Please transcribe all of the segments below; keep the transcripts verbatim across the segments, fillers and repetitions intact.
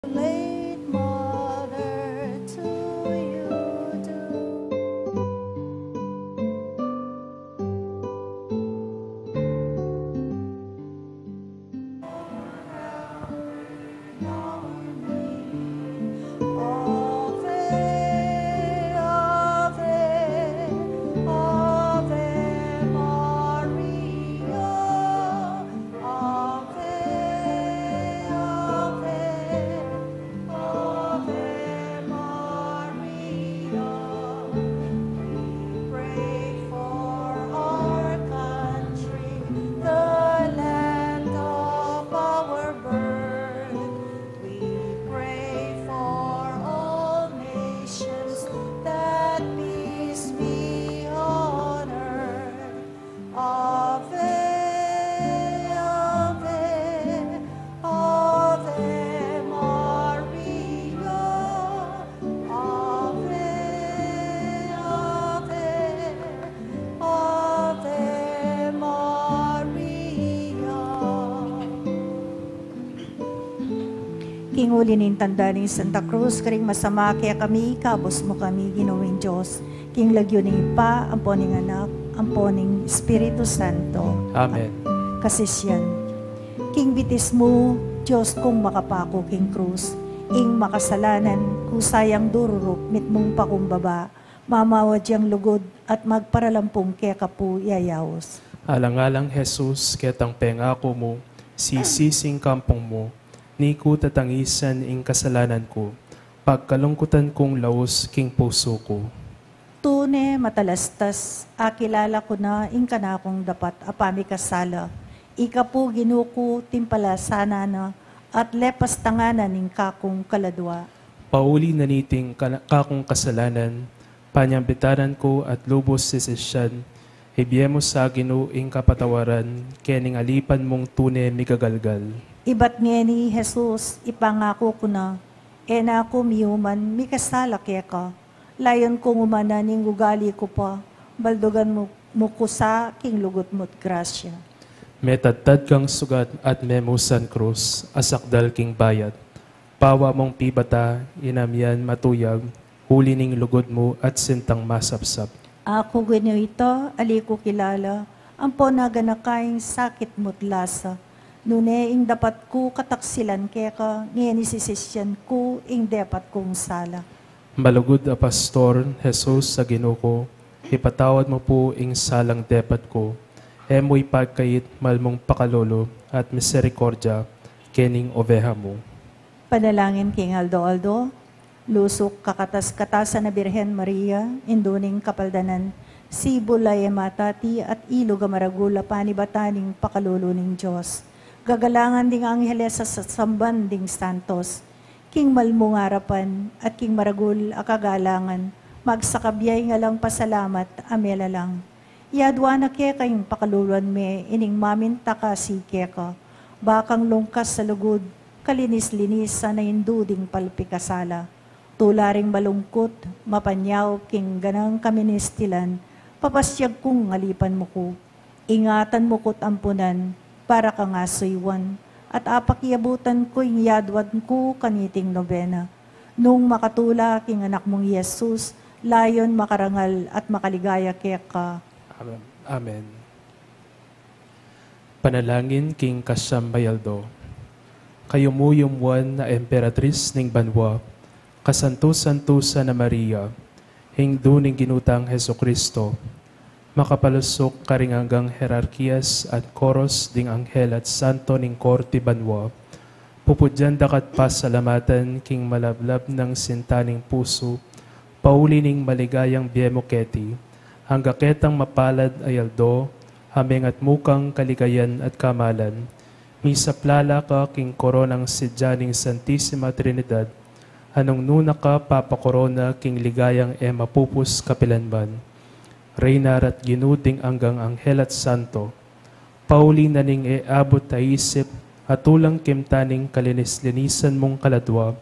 Late mother to you do. Ave, Ave, Ave Maria. Ave, Ave, Ave Maria. We pray for our country, the land of our birth. We pray for all nations, that peace be on earth. Ave, Ave, Ave Maria. Ave, Ave, Ave Maria. King uli ning tanda ning Santa Cruz, karing masama kekami, ikabus mu kami, Ginu ming Dios. King lagyu ning Ibpa, ampo ning Anak, ampo ning Espiritu Santo. Amen. Kasisian. King bitis mu, Dios kung makapaku king krus, ing makasalanan, kusang dururup, mitmung pakumbaba, mamawad yang lugud, at magparalampung keka pu yayaus. Alang-alang Jesus, ketang pengaku mu, sisising kampung mu, ni ku tatangisan ing kasalanan ku, pagkalungkutan kung laus king pusu ku. Tune matalastas, akilala ku na ing kanakung dapat a pamikasala. Ika pu, Ginu ku, timpalasanan na, at lepas tanganan ing kakung kaladua. Pauli na niting kana-, kakung kasalanan, panyambitanan ku at lubus sisisian, ibie mu sa Ginu ing kapatawaran, kening alipan mung tune migagalgal. Ibat ngeni, Jesus, ipangaku ku na, e na ku miuman mikasala keka, layun kung umanan ing ugali ku pa, baldugan mu, mu ku sa king lugud mu't grasya. Metadtad kang sugat at memusan krus, a sakdal king bayat. Pawa mung pibata, inamian matuyag, uli ning lugud mu at sintang masapsap. Aku Ginu ita, ali ku kilala, ampo naganaka ing sakit mu't lasa. Nune ing dapat ku kataksilan keka, ngeni sisisian ku ing depat kung sala. Malugud a Pastor, Jesus a Ginu ku, ipatawad mu pu ing salang depat ku, e mu ipagkait malmung pakalulu at miserikordia kening oveha mu. Panalangin king aldo-aldo. Lusuk kakatas-katasan a Birhen Maria, Indu ning Kapaldanan, sibul a e matati at ilug a maragul a panibatan ning pakalulu ning Dios. Gagalangan ding angheles a sasamban ding santos. King malmung arapan at king maragul a kagalangan, magsakabya ing alang pasalamat a melalang. Yadwan na keka ing pakaluluan me ining maminta kasi keka, bakang lungkas a lugud, kalinis-linisan a indu ding palpikasala. Tula ring malungkut, mapanyaup king ganang kaministilan, papasyag kung alipan mu ku. Ingatan mu ku't ampunan, para kang asuywan, at apakiabutan ku ing yadwan ku kaniting nobena. Nung makatula king Anak mung Jesus, layun makarangal at makaligaya keka. Amen. Amen. Panalangin king kasyam a aldo. Kayumuyumuan a Emperatris ning banua, kasantu-santusan a Maria, Indu ning Ginu tang Jesucristo, makapalusuk karing anggang herarkiyas at koros ding anghel at santo ning korte banua, pupudyan da ka't pasalamatan king malablab nang sinta ning pusu, pauli ning maligayang bie mu keti, angga ketang mapalad a aldo, a mengatmu kang kaligayan at kamalan, misaplala ka king koronang sidya ning Santisima Trinidad, a nung nuna ka papakorona king ligayang e mapupus kapilanman. Reyna at Ginu ding anggang anghel at santo, pauli na ning e abut a isip a tulang kimta ning kalinis-linisan mung kaladua,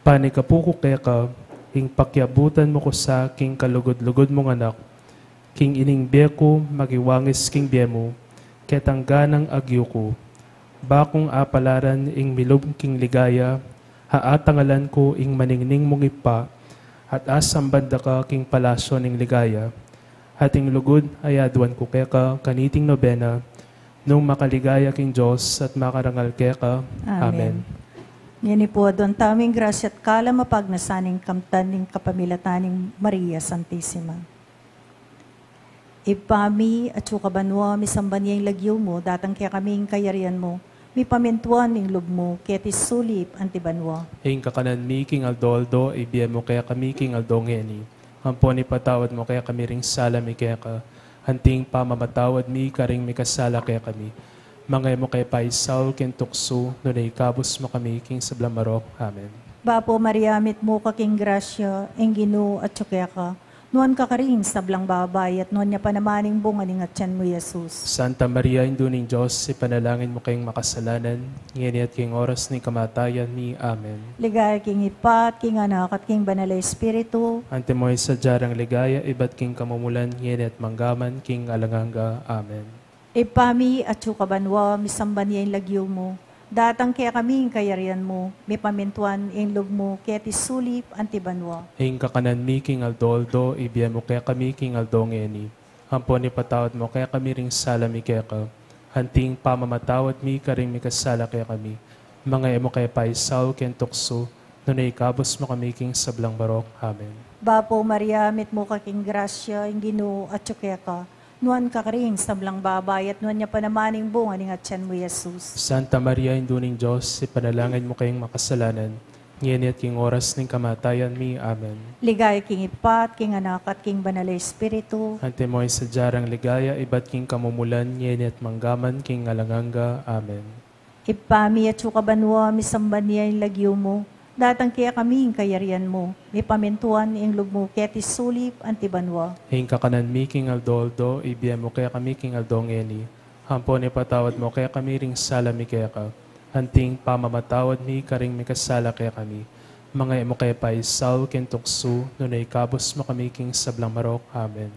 panikapu ku keka, ing pakiabutan mu ku sa king kalugud-lugud mung Anak, king ining bie ku makiwangis king bie mu, ketang ganang agyu ku, ba kung apalaran ing milub king ligaya, Atangalan ku ing maningning mung Ibpa, at asamban da ka king palasyo ning ligaya. At ing lugud a aduan ku keka kaniting nobena, nung makaligaya king Dios at makarangal keka. Amen. Amen. Ngeni pu, aduan tamu ing grasya at kalam a pagnasan ning kamtan ning kapamilatan ning Maria Santisima. Ibpa mi, atsu ka banua, misamban ya ing lagyu mu, datang kekami ing kayarian mu, mipamintuan ing lub mu, keti sulip anti banua. Ing kakanan mi king aldo-aldo, ibie mu kekami king aldo ngeni. Ampon ipatawad mu kekami ring sala mi keka, anting pamamatawad mi karing mikasala kekami. Manga e mu ke paisaul king tuksu, nune ikabus mu kami king sablang marok. Amen. Bapu Maria, mitmu ka king grasya, ing Ginu atsu keka. Nuan ka karing sablang babai, at nuan ya pa naman ing bunga ning atian mu, Jesus. Santa Maria, Indu ning Dios, ipanalangin mu keng makasalanan, ngeni at king oras ning kamatayan mi. Amen. Ligaya king Ibpa, at king Anak, at king Banal a Espiritu. Antimo ing sadya rang ligaya, ibat king kamumulan, ngeni at manggaman, king alang angga. Amen. Ibpa mi, atsu ka banua, misamban ya ing lagyu mu. Datang kekami ing kayarian mu, mipamintuan ing lub mu, keti sulip anti banua. Ing kakanan mi king aldo-aldo, ibie mu kekami king aldo ngeni. Ampon ipatawad mu kekami ring sala mi keka, anting pamamatawad mi karing mikasala kekami. Manga e mu ke paisaul king tuksu, nune ikabus mu kami king sablang marok. Amen. Bapu Maria, mitmu ka king grasya, ing Ginu atsu keka. Nuan ka karing sablang babai, at nuan ya pa naman ing bunga ning atian mu, Jesus. Santa Maria, Indu ning Dios, ipanalangin mu keng makasalanan, ngeni at king oras ning kamatayan mi. Amen. Ligaya king Ibpa, at king Anak, at king Banal a Espiritu. Antimo ing sadya rang ligaya, ibat king kamumulan, ngeni at manggaman, king alang angga. Amen. Ibpa mi, atsu ka banua, misamban ya ing lagyu mu. Datang kekami ing kayarian mu. Mipamintuan ing lub mu, keti sulip anti banua. Ing kakanan mi king aldo-aldo, ibie mu kekami king aldo ngeni. Ampon ipatawad mu kekami ring sala mi keka, anting pamamatawad mi karing mikasala kekami. Manga e mu ke paisaul king tuksu, nune ikabus mu kami king sablang marok. Amen.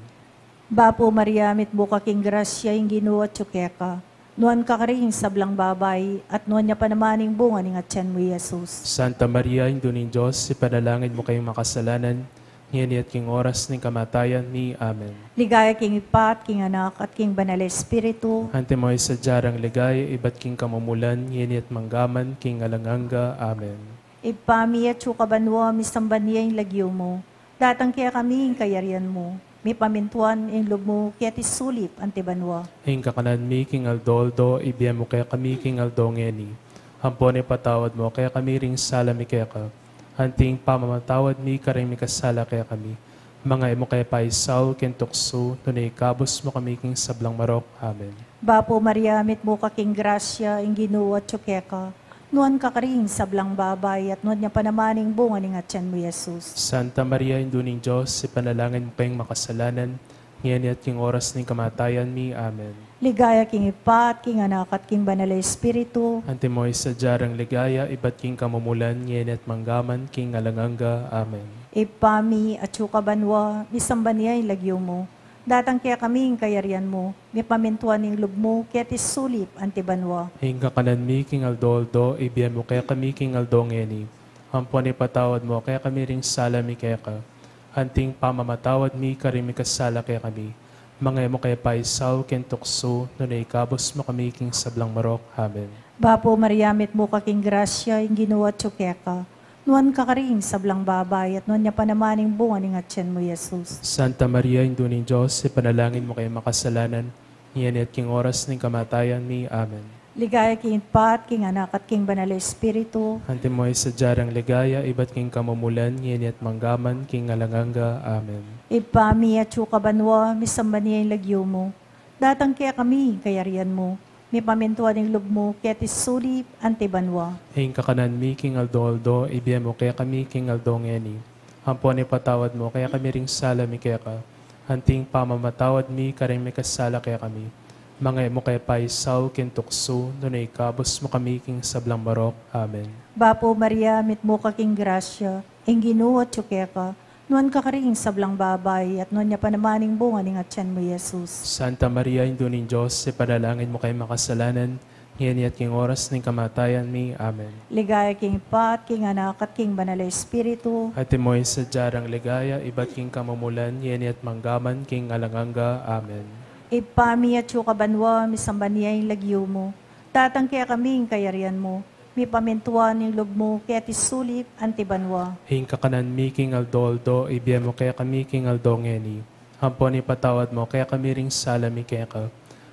Bapu Maria, mitmu ka king grasya, ing Ginu atsu keka. Nuan ka karing sablang babai, at nuan ya pa naman ing bunga ning atian mu, Jesus. Santa Maria, Indu ning Dios, ipanalangin mu keng makasalanan, ngeni at king oras ning kamatayan mi. Amen. Ligaya king Ibpa, at king Anak, at king Banal a Espiritu. Antimo ing sadya rang ligaya, ibat king kamumulan, ngeni at manggaman, king alang angga. Amen. Ibpa mi, atsu ka banua, misamban ya ing lagyu mu. Datang kekami ing kayarian mu. Mipamintuan ing lub mu, keti sulip anti banua. Ing kakanan mi king aldo-aldo, ibie mu kekami king aldo ngeni. Ampon ipatawad mu kekami ring sala mi keka, anting pamamatawad mi karing mikasala kekami. Manga e mu ke paisaul king tuksu, nune ikabus mu kami king sablang marok. Amen. Bapu Maria, mitmu ka king grasya, ing Ginu atsu keka. Nuan ka karing sablang babai, at nuan ya pa naman ing bunga ning atian mu, Jesus. Santa Maria, Indu ning Dios, ipanalangin mu keng makasalanan, ngeni at king oras ning kamatayan mi. Amen. Ligaya king Ibpa, at king Anak, at king Banal a Espiritu. Antimo ing sadya rang ligaya, ibat king kamumulan, ngeni at manggaman, king alang angga. Amen. Ibpa mi, atsu ka banua, misamban ya ing lagyu mu. Datang kekami ing kayarian mu, mipamintuan ing lub mu, keti sulip anti banua. Ing kakanan mi king aldo-aldo, ibie mu kekami king aldo ngeni. Ampon ipatawad mu kekami ring sala mi keka, anting pamamatawad mi karing mikasala kekami. Manga e mu ke paisaul king tuksu, nune ikabus mu kami king sablang marok. Amen. Bapu Maria, mitmu ka king grasya, ing Ginu atsu keka. Nuan ka karing sablang babai, at nuan ya pa naman ing bunga ning atian mu, Jesus. Santa Maria, Indu ning Dios, ipanalangin mu keng makasalanan, ngeni at king oras ning kamatayan mi. Amen. Ligaya king Ibpa, at king Anak, at king Banal a Espiritu. Antimo ing sadya rang ligaya, ibat king kamumulan, ngeni at manggaman, king alang angga. Amen. Ibpa mi, atsu ka banua, misamban ya ing lagyu mu. Datang kekami ing kayarian mu. Mipamintuan ing lub mu, keti sulip anti banua. Ing kakanan mi king aldo-aldo, ibie mu kekami king aldo ngeni. Ampon ipatawad mu kekami ring sala mi keka, anting pamamatawad mi karing mikasala kekami. Manga e mu ke paisaul king tuksu, nune ikabus mu kami king sablang marok. Amen. Bapu Maria, mitmu ka king grasya, ing Ginu atsu keka. Nuan ka karing sablang babai, at nuan ya pa naman ing bunga ning atian mu, Jesus. Santa Maria, Indu ning Dios, ipanalangin mu keng makasalanan, ngeni at king oras ning kamatayan mi. Amen. Ligaya king Ibpa, at king Anak, at king Banal a Espiritu. Antimo ing sadya rang ligaya, ibat king kamumulan, ngeni at manggaman king alang angga. Amen. Ibpa mi, atsu ka banua, misamban ya ing lagyu mu. Datang kekami ing kayarian mu. Mipamintuan ing lub mu, keti sulip anti banua. Ing kakanan mi king aldo-aldo, ibie mu kekami king aldo ngeni. Ampon ipatawad mu kekami ring sala mi keka,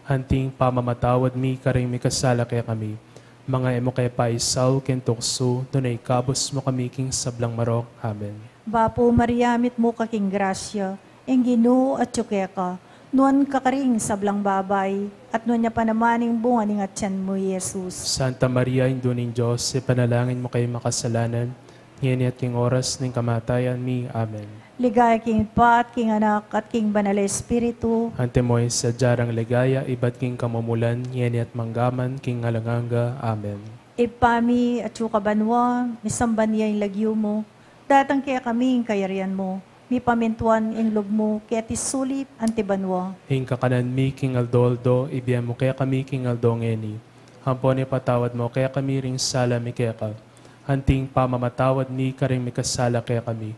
anti ing pamamatawad mi karing mikasala kekami. Manga e mu ke paisaul king tuksu, nune ikabus mu kami king sablang marok. Amen. Bapu Maria, mitmu ka king grasya, ing Ginu atsu keka, nuan ka karing sablang babai, at nuan ya pa naman ing bunga ning atian mu, i Jesus. Santa Maria, Indu ning Dios, ipanalangin mu keng makasalanan, ngeni at king oras ning kamatayan mi. Amen. Ligaya king Ibpa, at king Anak, at king Banal a Espiritu. Antimo ing sadya rang ligaya, ibat king kamumulan, ngeni at manggaman king alang angga. Amen. Ibpa mi, atsu ka banua, misamban ya ing lagyu mu. Datang kekami ing kayarian mu. Mipamintuan ing lub mu, keti sulip anti banua. Ing kakanan mi king aldo-aldo, ibie mu kekami king aldo ngeni. Ampon ipatawad mu kekami ring sala mi keka, anti ing pamamatawad mi karing mikasala kekami.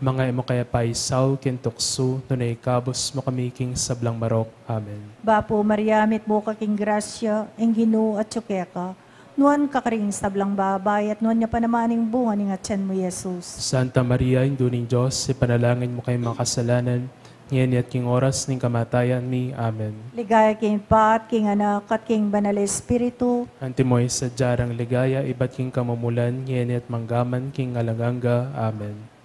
Manga e mu ke paisaul king tuksu, nune ikabus mu kami king sablang marok. Amen. Bapu Maria, mitmu ka king grasya, ing Ginu atsu keka, nuan ka karing sablang babai, at nuan ya pa naman ing bunga ning atian mu, i Jesus. Santa Maria, Indu ning Dios, ipanalangin mu keng makasalanan, ngeni at king oras ning kamatayan mi. Amen. Ligaya king Ibpa, at king Anak, at king Banal a Espiritu. Antimo ing sadya rang ligaya, ibat king kamumulan, ngeni at manggaman king alang angga. Amen.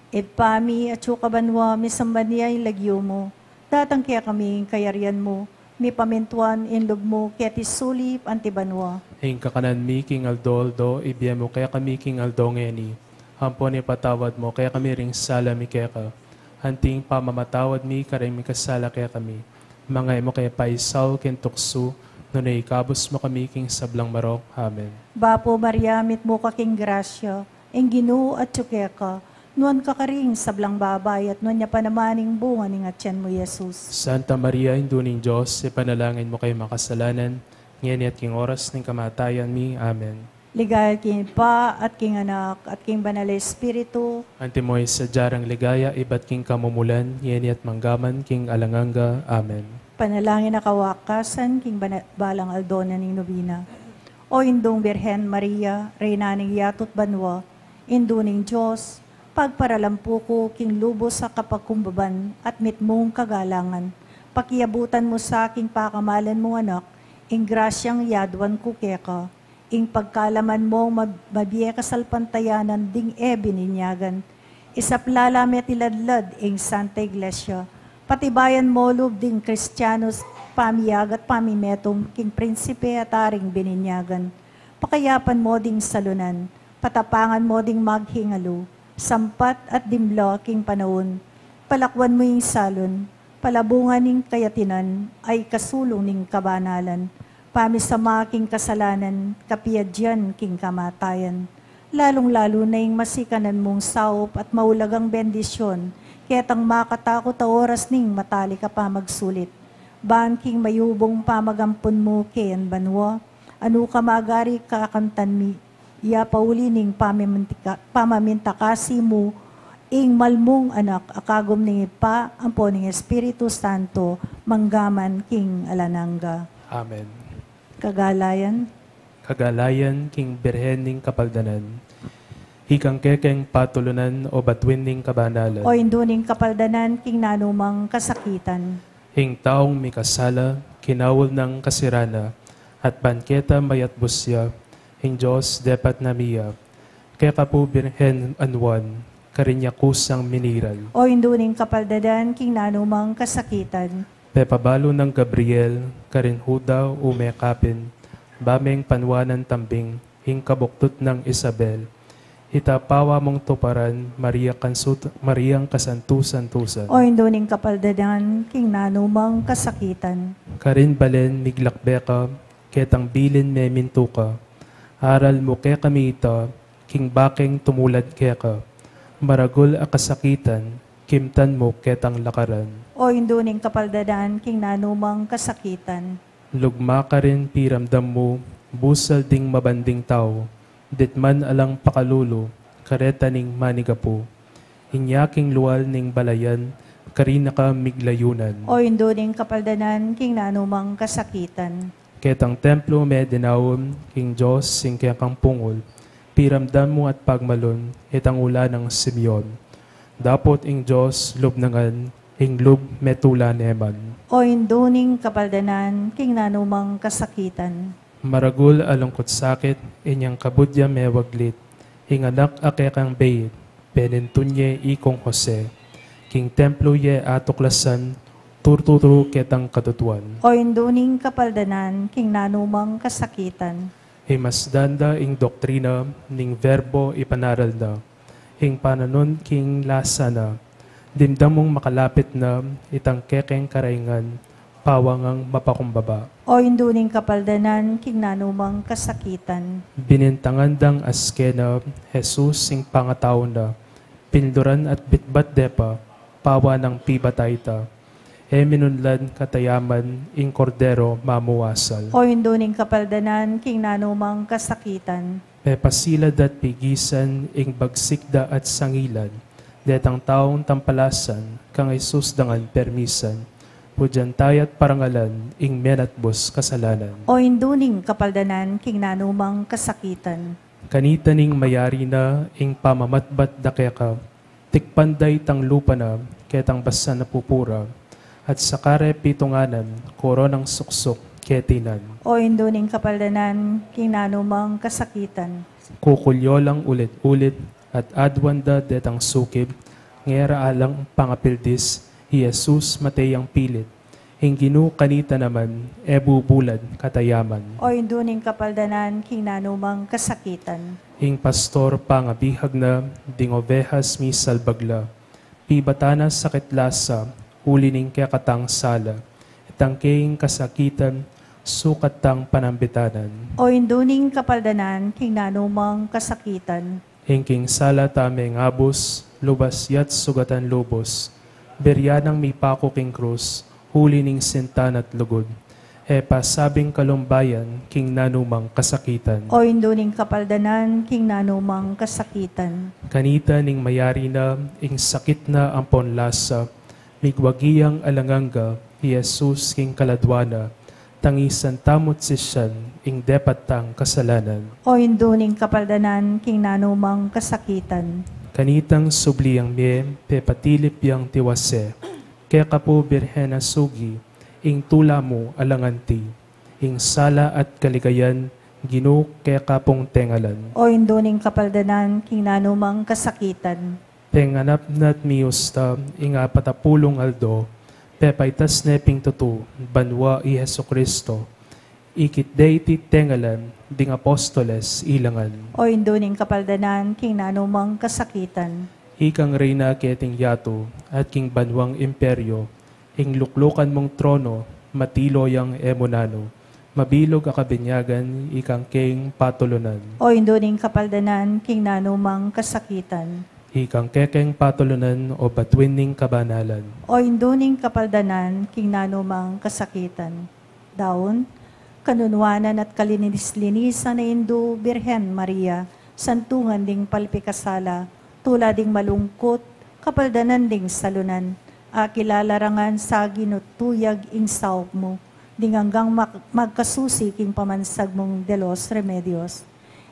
Ibpa mi, atsu ka banua, misamban ya ing lagyu mu. Datang kekami ing kayarian mu. Mipamintuan ing lub mu, keti sulip anti banua. Ing kakanan mi king aldo-aldo, ibie mu kekami king aldo ngeni. Ampon ipatawad mu kekami ring sala mi keka, anti ing pamamatawad mi karing mikasala kekami. Manga e mu ke paisaul king tuksu, nune ikabus mu kami king sablang marok. Amen. Bapu Maria, mitmu ka king grasya, ing Ginu atsu keka, nuan ka karing sablang babai, at nuan ya pa naman ing bunga ning atian mu, i Jesus. Santa Maria, Indu ning Dios, ipanalangin mu keng makasalanan, ngeni at king oras ning kamatayan mi. Amen. Ligaya king Ibpa, at king Anak, at king Banal a Espiritu. Antimo ing sadya rang ligaya, ibat king kamumulan, ngeni at manggaman king alang angga. Amen. Panalangin a kawakasan king bana-, balang aldo na ning nobena. O Indung Birhen Maria, Reyna ning yatu't banua, Indu ning Dios, pagparalampu ku king lubus a kapagkumbaban at mitmung kagalangan. Pakiabutan mu sa king pakamalan mung Anak ing grasyang yaduan ku keka, ing pagkalaman mung mab-, mabie kasalpantayanan ding e bininyagan. Isapla la me't iladlad ing Santa Iglesia. Patibayan mu lub ding Kristianos, pamiyagat pamimetum king prinsipe at aring bininyagan. Pakayapan mu ding salunan, patapangan mu ding maghingalu, sampat at dimla king panaun. Palakwan mu ing salun, palabungan ing kayatinan, a ikasulung ning kabanalan. Pamisama king kasalanan, kapiadyan king kamatayan. Lalung-lalu na ing masikanan mung saup at maulagang bendisyon, ketang makatakut a oras ning matalik a pamagsulit. Ban king mayubung pamagampun mu keng banua, a nukarin magari kakantan mi, ya pauli ning pamamintika-, pamamintakasi mu, ing malmung Anak, a kagum ning Ibpa, ampo ning Espiritu Santo, manggaman king alang angga. Amen. Kagalayan. Kagalayan king Birhen ning Kapaldanan. Ikang kekeng patulunan o batuin ning kabanalan. O Indu ning Kapaldanan king nanumang kasakitan. Ing taung mikasala, kinaul nang kasirana, at ban keta mayatbus ya, ing Dios depat na mia. Keka pu Birhen anuan, karin ya kusang miniral. O Indu ning Kapaldanan king nanumang kasakitan. Pepabalu nang Gabriel, karin Juda ume kapin, ba meng panuanan tambing, ing kabuktut nang Isabel. Ita pawa mung tuparan, Maria kansut-, Mariang kasantu-santusan. O Indu ning Kapaldanan king nanumang kasakitan. Karin balen miglakbe ka, ketang bilin memintu ka. Aral mu kekami ita, king bakeng tumulad keka. Maragul a kasakitan, kimtan mu ketang lakaran. O Indu ning Kapaldanan king nanumang kasakitan. Lugma karin piramdam mu, Busal ding mabanding tau, ditman alang pakalulu, kareta ning manigapu. Inya king lual ning balayan, karina ka miglayunan. O Indu ning kapaldanan, king nanumang kasakitan. Ketang templo me dinaun, king Dios, ing kekang pungul. Piramdam mu at pagmalun, itang ula nang Simeon. Dapot ing Dios, lub na ngan, ing lub me tula ne man. O Indu ning kapaldanan, king nanumang kasakitan. Maragul a lungkut sakit, inyang kabud ya mewaglit, ing anak a kekang beit, penintun ye ikong Jose. King templo ye atuklasan, turturu ketang katutuan. O Indu ning kapaldanan, king nanumang kasakitan. Imasdan da ing doktrina, ning verbo ipanaral da. Ing pananun king lasa na, dimdam mung makalapit na, itang kekeng karaingan, pawangang mapakumbaba. O Indu ning kapaldanan, king nanumang kasakitan. Binintangan dang aske na, Jesus ing pangatau na, pinluran at bitbat de pa, pawa nang pibatay ta. E minunlan katayaman, ing kordero mamuasal. O Indu ning kapaldanan, king nanumang kasakitan. Pepasilan da't pigisan, ing bagsik da at sangilan, detang taung tampalasan, kang Jesus da ngan permisan, pudyan taya at parangalan, ing menatbus kasalanan. O Indu ning kapaldanan, king nanumang kasakitan. Kanita ning mayari na, ing pamamatbat da keka, tikpan da itang lupa na, ketang basa na pupura, at saka re pitunganan, koronang suksuk, keti nan. O Indu ning kapaldanan, king nanumang kasakitan. Kukulyo lang ulit-ulit, at aduan da detang sukib, ngera alang pangapildis, i Jesus mate yang pilit. Ing Ginu kanita naman, e bubulad katayaman. O Indu ning kapaldanan, king nanumang kasakitan. Ing pastor pangabihag na, ding ovehas misalbag la. Pibatan na sakit lasa, uli ning kekatang sala. Itang keng kasakitan, sukat tang panambitanan. O Indu ning kapaldanan, king nanumang kasakitan. Ing king sala ta mengabus, lubas ya't sugatan lubus. Biryan nang mipaku king krus, uli ning sinta na't lugud. E pasabing kalumbayan, king nanumang kasakitan. O Indu ning kapaldanan, king nanumang kasakitan. Kanita ning mayari na, ing sakit na ampon lasa, migwagi yang alang angga, i Jesus king kaladua na, tangisan tamu't sisian, ing depat tang kasalanan. O Indu ning kapaldanan, king nanumang kasakitan. Kanitang subli yang mie, pepatilip yang tiwase. Keka pu Birhen a sugi, ing tula mu alang anti. Ing sala at kaligayan, Ginu keka pung tengalan. O Indu ning kapaldanan, king nanumang kasakitan. Penganap na't miusta, ing apat a pulung aldo, pepaitas ne ping tutu, banua i Jesucristo. Ikit de iti tengalan, ding apostoles ilangan. O Indu ning kapaldanan, king nanumang kasakitan. Ikang reyna keting yatu, at king banuang imperio, ing luklukan mung trono, matilo yang e mu nanu, mabilug a kabinyagan, ikang keng patulunan. O Indu ning kapaldanan, king nanumang kasakitan. Ikang kekeng patulunan, o batuin ning kabanalan. O Indu ning kapaldanan, king nanumang kasakitan. Daun, kanunuanan at kalinis-linisan a Indu, Birhen Maria, santungan ding palpikasala, tula ding malungkut, kapaldanan ding salunan, akilala ra ngan sa Ginu tuyag ing saup mu, ding anggang mak-, magkasusi king pamansag mung de los Remedios.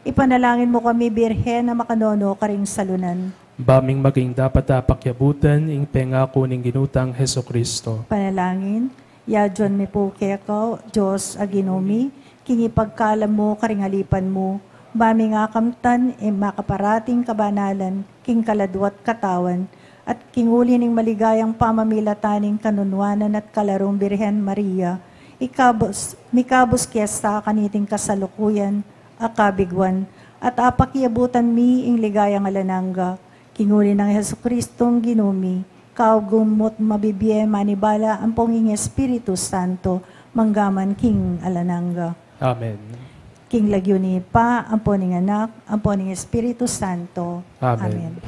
Ipanalangin mu kami, Birhen a makanono karing salunan. Ba ming maging dapat a pakiabutan ing pengaku ning Ginu tang Jesucristo. Panalangin, yaduan mi pu keka, Dios a Ginu mi, king ipagkalam mu karing alipan mu, ba ming akamtan ing makaparating kabanalan king kaladua't katawan, at king uli ning maligayang pamamilatan ning kanunuanan at kalarung Birhen Maria, ikabus, mikabus kesa kaniting kasalukuyan a kabiguan, at apakiabutan mi ing ligayang alang angga, king uli nang Jesucristong Ginu mi, kaugum mu't mabibie manibala ampong ing Espiritu Santo, mangga man king alang angga. Amen. King lagyu ning Ibpa, ampon ning Anak, ampon ning Espiritu Santo. Amen.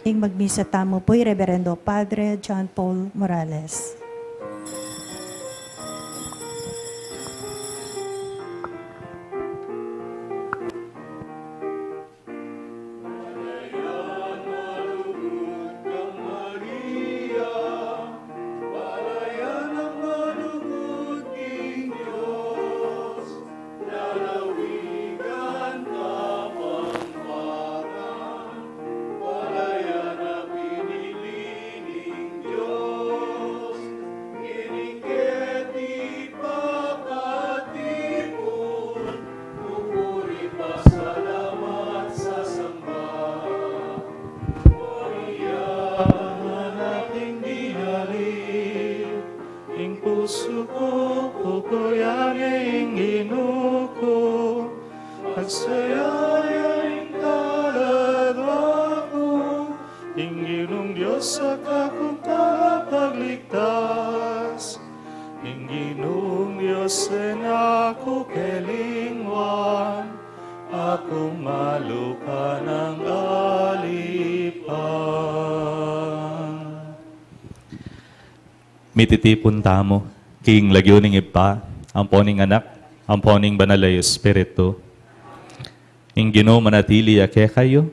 Ing magmisa tamu pu i Reverendo Padre John Paul Morales. Ing pusu ku, pupurian ya ing Ginu ku, magsaya ya ing kaladwa ku, ing Ginung Dios a kakung Tagapagligtas, ing Ginung Dios e naku kelingwan, aku maluka nang alipan. Mititipun tamu king lagyu ning Ibpa, ampo ning Anak, ampo ning Banal a Espiritu. Ing Ginu manatili ya kekayu.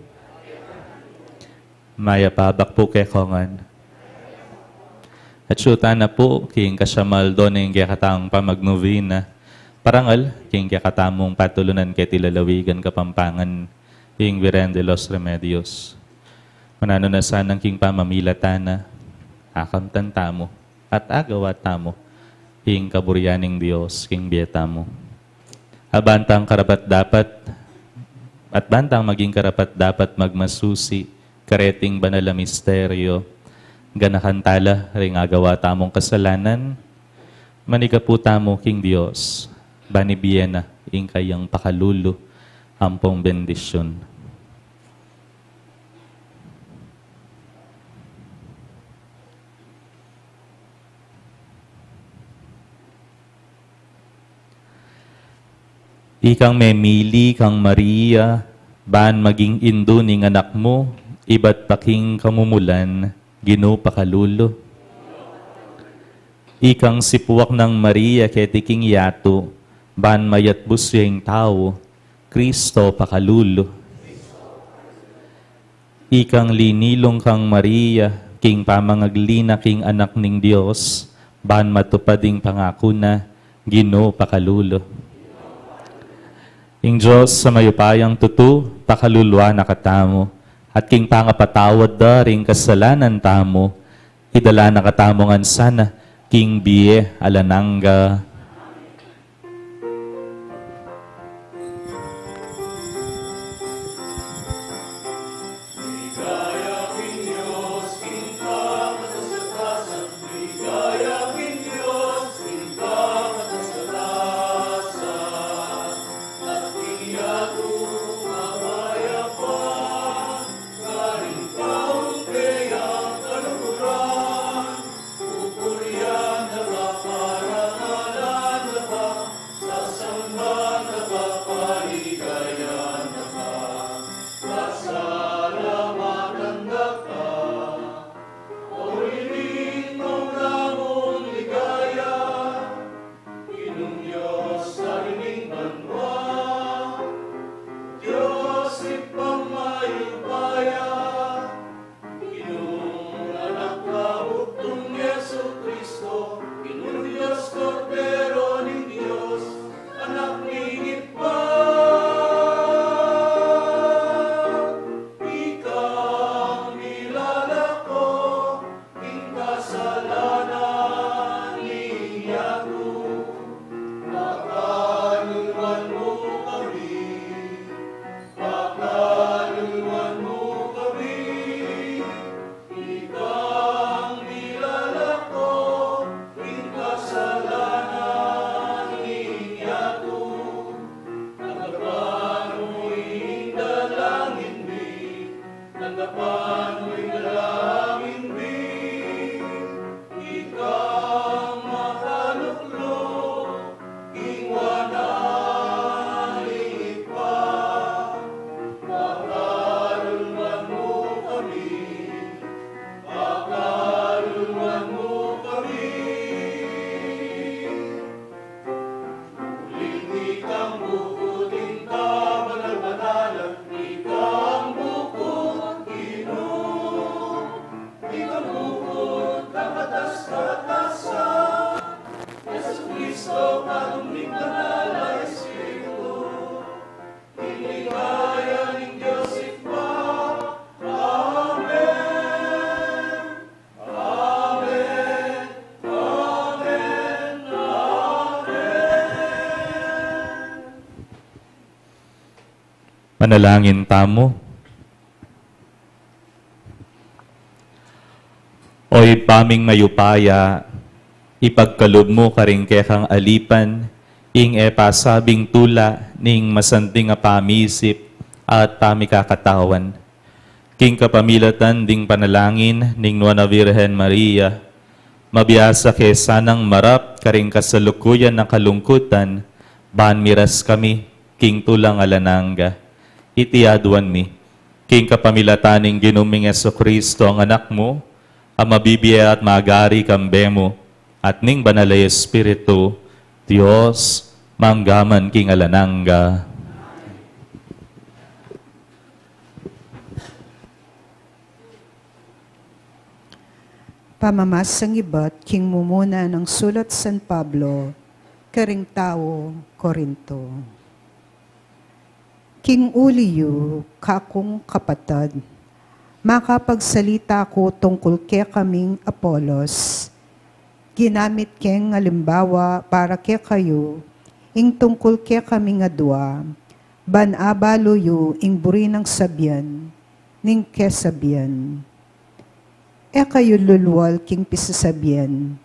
Mayap a abak pu kekongan. At syutan na pu king kasamaldo ning kekatamung pamagnovena, parangal king kekatamung patulunan keti lalawigan Kapampangan, ing Virgen de los Remedios. Mananu na sanang king pamamilatan na, akamtan tamu at agawa tamu ing kaburian ning Dios king bie tamu. Abantang karapat-dapat, at bantang maging karapat-dapat magmasusi kareting banal a misteryo, ganakan tala ring agawa tamung kasalanan, manigapu tamu king Dios, ban ibie na ing kayang pakalulu ampong bendisyun. Ikang memili kang Maria, ban maging indu ning Anak mu, ibat pa king kamumulan, Ginu pakalulu. Ikang sipuak nang Maria keti king yatu, ban mayatbus ya ing tau, Kristo pakalulu. Ikang linilung kang Maria, king pamangagli na king Anak ning Dios, ban matupad ing pangaku na, Ginu pakalulu. Ing Dios a mayupayang tutu, pakaluluan na katamu, at king pangapatawad da ring kasalanan tamu, idala na katamu ngan sana king bie alang angga. Manalangin tamu. O Ibpa ming mayupaya, ipagkalub mu karing kekang alipan ing e pasabing tula ning masanting a pamisip at pamikakatawan. King kapamilatan ding panalangin ning Nuan a Virgen Maria, mabiasa ke sanang marap karing kasalukuyan a kalungkutan, ban miras kami king tulang alang angga. Iti aduan mi, king kapamilatan ning Ginu ming Jesucristo, ing Anak mu, a mabibie at magari kambe mu, at ning Banal a Espiritu, Dios, mangga man king alang angga. Pamamasang ibat king mumuna nang sulat San Pablo karing tau Corinto. King uli yu, kakung kapatad, makapagsalita ku tungkul kekaming Apolos, ginamit keng alimbawa para kekayu, ing tungkul kekaming adua, ban abalu yu ing buri nang sabian ning kesabian. E kayu lulwal king pisasabian,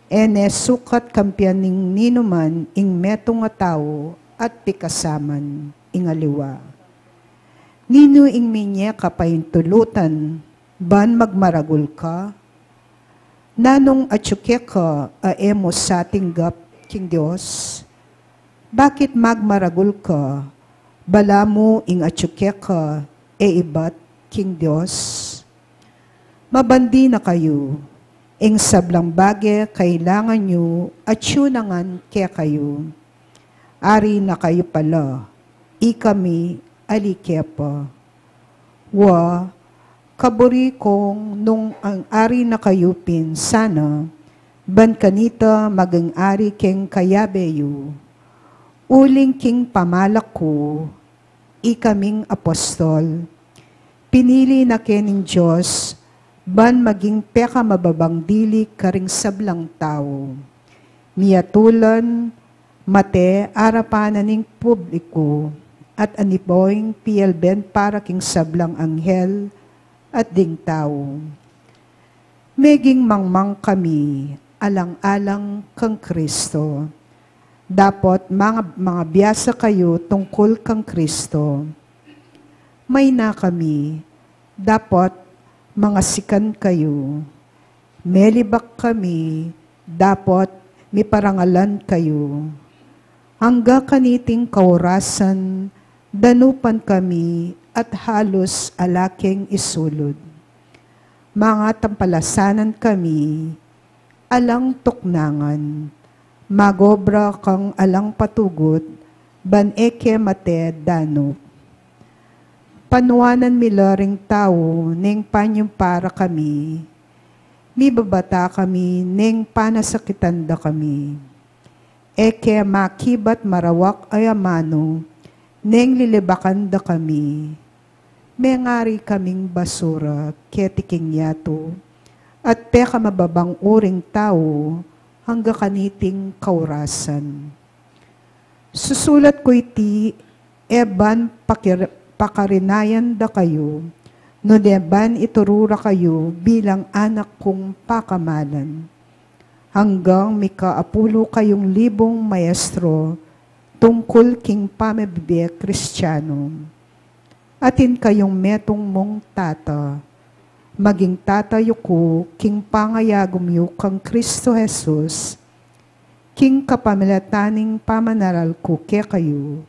e ne sukat kampian ning ninuman ing metung a tau at pikasaman ing aliwa. Ninu ing minye ka paintulutan ban magmaragul ka? Nanung atyu keka a e mu satinggap king Dios? Bakit magmaragul ka, balamu ing atyu keka e ibat king Dios? Mabandi na kayu, ing sablang bage kailangan yu atyu na ngan kekayu. Ari na kayu pala, ikami ali ke pa. Wa, kaburi kung nung ang ari na kayu pin sana, ban kanita maging ari keng kayabe yu. Uling king pamalak ku, ikaming apostol, pinili na ke ning Dios ban maging pekamababang dili karing sablang tau. Miyatulan, mate arapan na ning publiku, at aniboing pielben para king sablang anghel at ding tau. Meging mangmang kami alang-alang kang Kristo, dapot manga, mangabiasa kayu tungkul kang Kristo. Mayna kami, dapot mangasikan kayu. Melibak kami, dapot miparangalan kayu. Angga kaniting kaurasan, danupan kami at halus ala keng isulud. Mangatampalasanan kami, alang tuknangan, magobra kang alang patugut, ban e ke mate danup. Panuanan mi la ring tau neng panyumpara kami, mibabata kami neng panasakitan da kami. E ke makibat marawak a amanu neng lilibakan da kami. Mengari kaming basura keti king yatu, at pekamababang uring tau angga kaniting kaurasan. Susulat ku iti e ban pakir-, pakarinayan da kayu, nune ban ituru ra kayu bilang anak kung pakamalan. Anggang mika apulu kayung libung maestro tungkul king pamibie Kristiano. Atin kayung metung mung tata, maging tata yu ku king pangayagum yu kang Kristo Jesus, king kapamilatan ning pamanaral ku kekayu,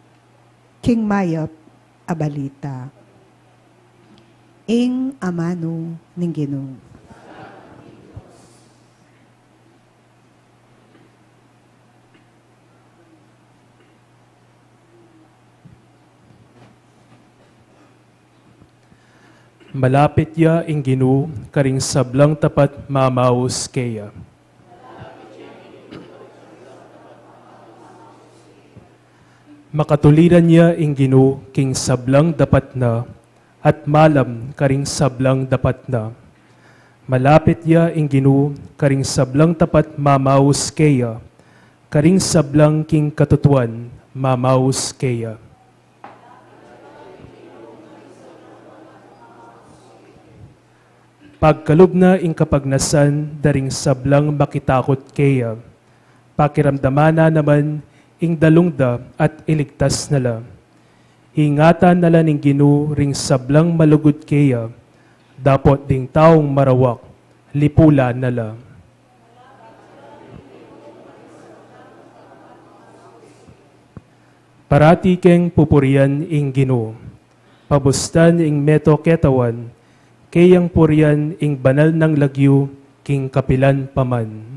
king mayap a balita. Ing amanu ning Ginu. Malapit ya ing Ginu karing sablang tapat mamaus keya. Makatuliran ya ing Ginu king sablang dapat na, at malam karing sablang dapat na. Malapit ya ing Ginu karing sablang tapat mamaus keya, karing sablang king katutuan mamaus keya. Pagkalub na ing kapagnasan da ring sablang makitakut keya. Pakiramdaman na naman ing dalung da at iligtas na la. Ingatan na la ning Ginu ring sablang malugud keya, dapot ding taung marawak, lipulan na la. Parati keng pupurian ing Ginu. Pabustan ing meto ketawan, keyang purian ing banal nang lagyu king kapilan pa man.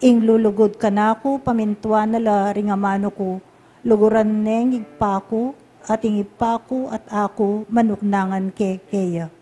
Ing lulugud kanaku, pamintuan na la ring amanu ku, luguran neng Ibpa ku, at ing Ibpa ku at aku manuknangan ke keya.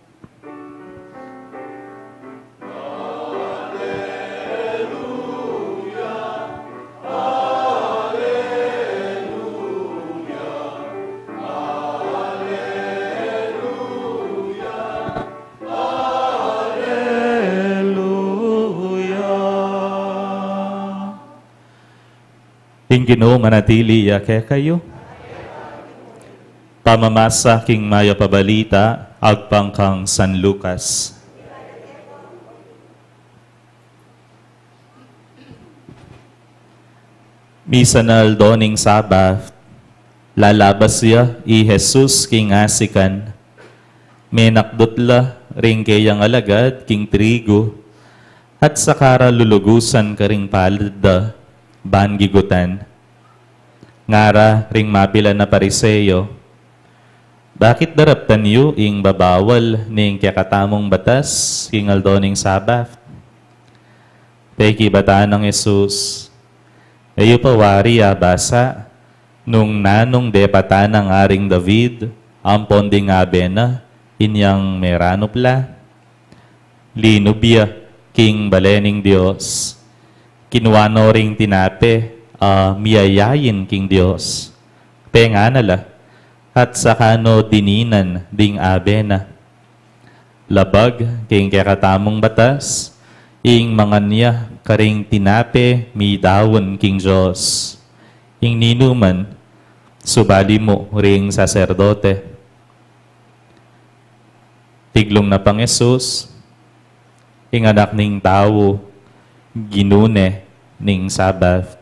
Ing Ginu manatili ya kekayu. Pamamasa king mayap a balita agpang kang San Lucas. Misan a aldo ning Sabat, lalabas ya i Jesus king asikan. Menakdut la ring keyang alagad king trigu, at saka ra lulugusan karing palad da ban gigutan. Ngara ring mapilan a Pariseo, "Bakit daraptan yu ing babawal ning kekatamung batas king aldo ning Sabat?" Pekibatan nang Jesus, "E yu pa wari abasa nung nanung depatan nang Aring David ampon ding abe na inyang meranup la? Linub ya king bale ning Dios, kinua no ring tinape a miyayain king Dios, pengana la, at saka no dininan ding abe na. Labag king kekatamung batas ing mangan ya karing tinape midaun king Dios, ing ninuman subali mu ring saserdote." Tiglung na pang Jesus, ing Anak ning Tau, Ginu ne ning Sabat.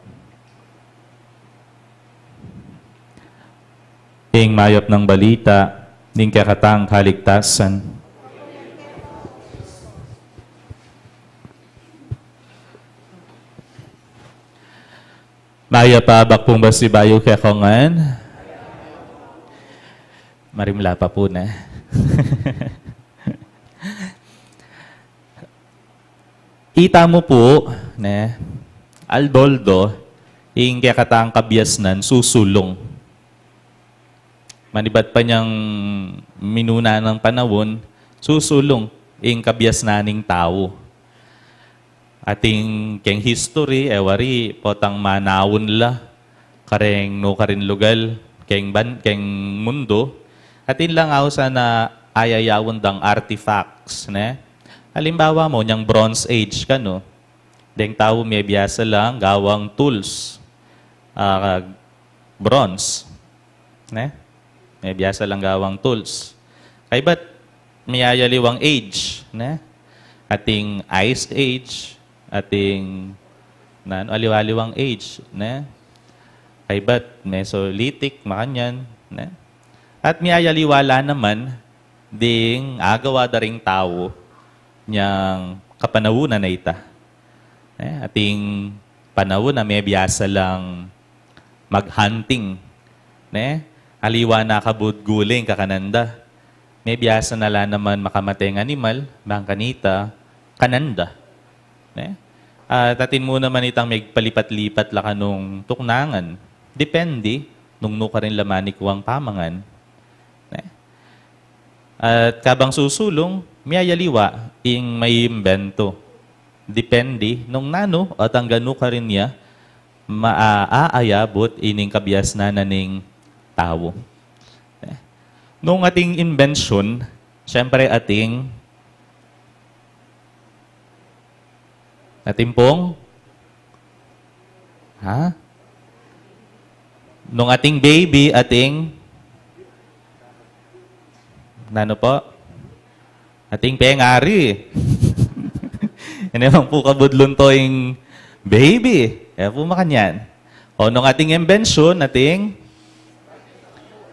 Ing mayap nang balita ning kekatang kaligtasan. Mayap a abak pung basibayu kekongan. Marimla pa pu ne. Ita mu pu, ne, aldo-aldo, ing kekatang kabiasnan susulung. Manibat pa nyang minuna nang panaun, susulung ing kabiasnan ning tau. Atin keng history, e wari, potang manaun la, kareng nu karin lugal, keng ban-, keng mundu, atin lang ausan a ayayaun dang artifacts, ne? Alimbawa mu, nyang Bronze Age kanu, deng tau mebiasa lang gawang tools, ah, bronze. Ne? Mebiasa lang gawang tools. Kaybat miyayaliwang age, ne? Atin Ice Age, atin nanu, aliwa-aliwang age, ne? Kaybat Mesolithic, makanyan, ne? At miyayaliwa la naman ding agawa da ring tau nyang kapanaunan a ita. Ne? Atin panaun a mebiasa lang maghunting, ne? Aliwa na kabud gulay ing kakanan da. Mebiasa na la naman makamateng animal, bang kanita, kanan da. Ne? At atin mu naman itang megpalipat-lipat la kanung tuknangan. Depende nung nukarin la manikwa ing pamangan. Ne? At kabang susulung, miyayaliwa ing maimbento. Depende nung nanu at anggang nukarin ya maaayabut ining kabiasnan na ning tau. Ne? Nung ating imbensyon, siyempre ating, ating pong, ha? Nung ating baby, ating, nanu po? Ating pengari. Ini mang pu kabud lunto ing baby. Kaya pu makanyan. O nung ating imbensyon, ating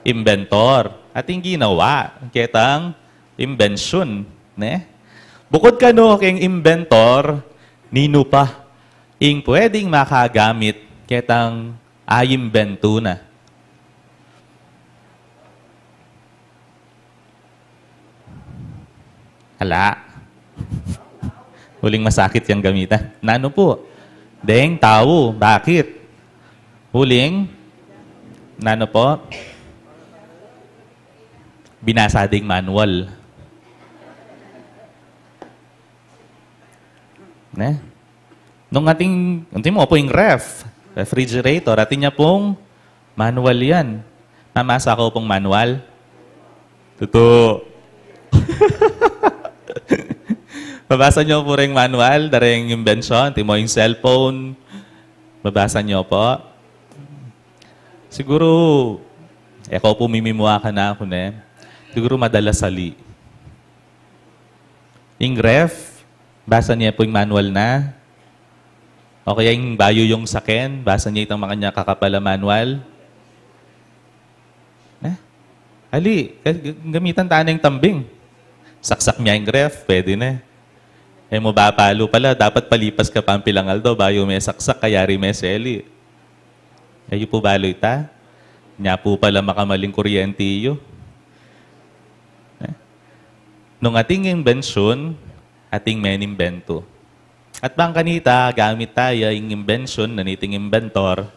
imbentor. Ating ginawa. Ketang imbensyon. Ne? Bukud kanu king imbentor, ninu pa ing pwedeng makagamit ketang aimbento na? Ala. Uling masakit yang gamitan. Nanu po? Deng tau. Bakit? Uling, nanu po? Binasa ding manual. Ne? Nung ating, atin mu pu ing ref, refrigerator, atin ya pung manual yan. Namasa ko pung manual? Tutu. Mabasa nyo pu ring manual da reng imbensyon, atin mu ing cellphone. Mabasa nyo pu. Siguru, e ko pu mimimua kanaku, ne? Siguru madalas ali. Ing ref, basa ne pu ing manual na. O kaya ing bayu yung saken, basa ne itang makanyan kakapal a manual. Ne? Ali, ga-, ga-, gamitan ta neng tambing. Saksak me ing ref, pwede ne. E mu babalu pala, dapat palipas ka pa ing pilang aldo bayu me saksak, kayari me seli. Kayu pu balu ita? Nya pu pala makamaling kuryente yu. Ne? Nung ating imbensyon, ating menimbentu. At bang kanita, gamit taya ing imbensyon na niting imbentor,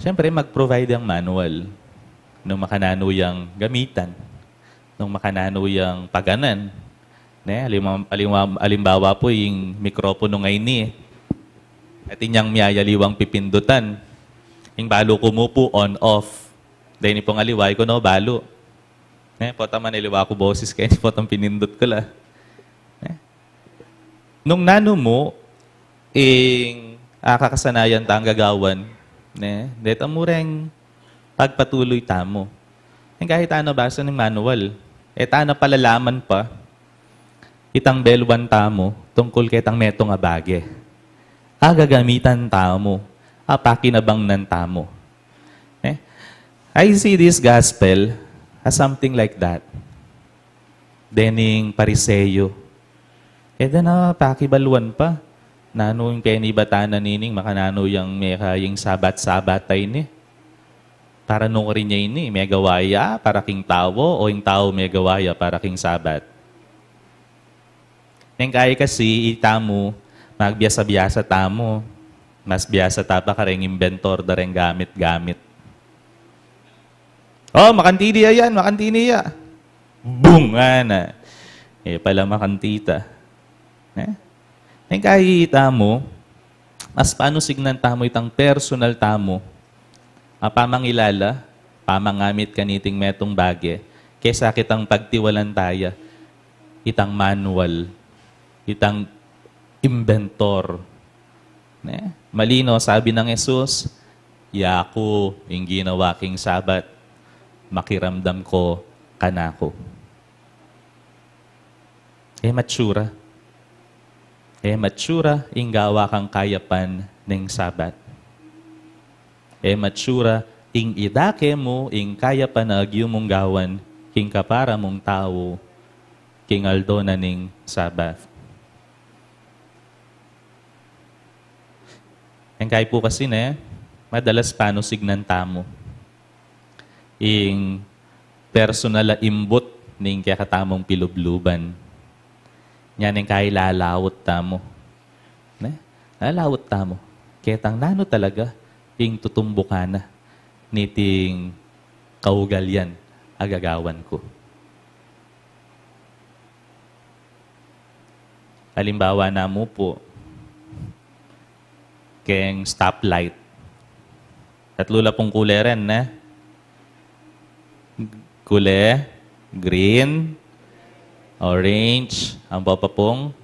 siyempre, mag-provide yang manual nung makananu yang gamitan, nung makananu yang paganan. Ne, alimbawa, alimbawa, alimbawa pu, ing mikropono ngeni, atin yang miyayaliwang pipindutan. Ing balu ku mu pu, on, off. Deni pung aliwa, e ku no balu. Ne, potang manaliwa ku boses keni, potang pinindut ku la. Ne? Nung nanu mu, ing, ah, kakasanayan tang gagawan, ne? Deta mu reng pagpatuloy tamu. Ing kahit ano basa ning manual, e ta na palalaman pa itang beluan tamu tungkul ketang metung a bage a gagamitan tamu, a pakinabangnan tamu. Ne? I see this gospel as something like that. Dening Pariseo. E da na pakibaluan pa. Nanu ing penibatan na nining makananu yang meka ing Sabat-Sabat a ini? Para nukarin ya ini, megawa ya para king tau, o ing tau megawa ya para king Sabat? Neng kai kasi itamu, magbiasa-biasa tamu, mas biasa ta pa kareng imbentor da reng gamit-gamit. O, makanti ne ya yan, makanti ne ya. Bung! Ana. E pala makanti ta. Ne? Neng kai itamu, mas panusignan tamu itang personal tamu a pamangilala, pamangamit kaniting metung bage, kesa kitang pagtiwalan taya itang manual, itang imbentor. Ne? Malino, sabi nang Jesus, "Yaku ing ginawa king Sabat, makiramdam ko kanaku." E matsura. E matsura ing gawa kang kayapan ning Sabat. E matsura ing idake mu ing kayapan a agyu mung gawan king kapara mung tau king aldo na ning Sabat. Ing kai pu kasi ne, madalas panusignan tamu. ing personal a imbut ning kekatamung pilubluban. Nya ning kailalawut tamu. Ne? Lalawut tamu. Ketang nanu talaga ing tutumbukan na niting kaugalian a gagawan ku. Alimbawa na mu pu, keng stoplight. Tatlu la pung kule ren, ne? Kule, green, orange, ampo pa pung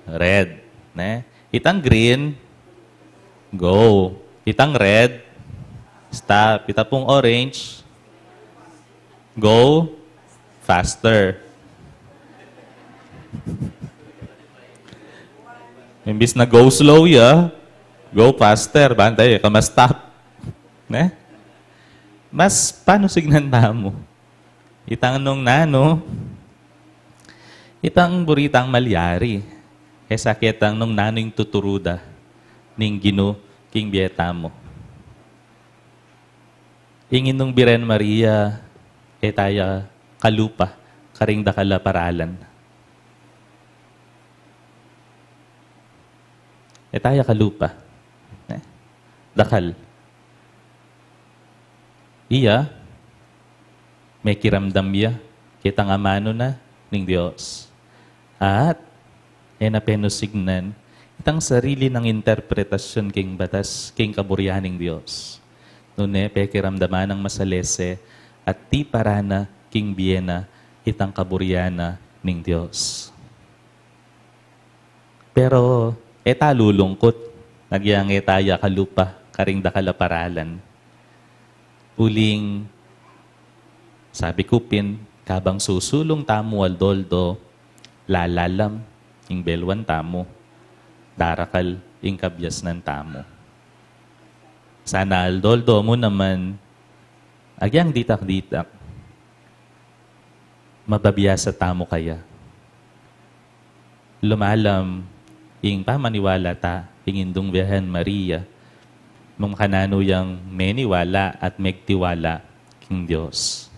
red, ne? Itang green, go. Itang red, stop. Ita pung orange, go faster. Imbis na go slow ya, go faster. Bantay ka ma-stop. Ne? Mas panusignan tamu. Itang nung nanu, itang buri tang malyari. E sa ketang nung nanu ing tuturu da ning Ginu king bie tamu. Ing Indung Birhen Maria, e ta ya kalupa karing dakal a paralan. E ta ya kalupa. Ne? Dakal. Iya, mekiramdam ya ketang amanu na ning Dios. At e na penusignan itang sarili nang interpretasyon king batas, king kaburian ning Dios. Nune, pekiramdaman nang masalese at tiparan na king bie na itang kaburian na ning Dios. Pero e ta lulungkut, agyang e ta ya kalupa karing dakal a paralan. Uling, sabi ku pin, kabang susulung tamu aldo-aldo, lalalam ing belwan tamu, darakal ing kabiasnan tamu. Sana aldo-aldo mu naman, agyang ditak-ditak, mababiasa tamu kaya. Lumalam ing pamaniwala ta king Indung Birhen Maria, nung kananu yang meniwala at megtiwala king Dios.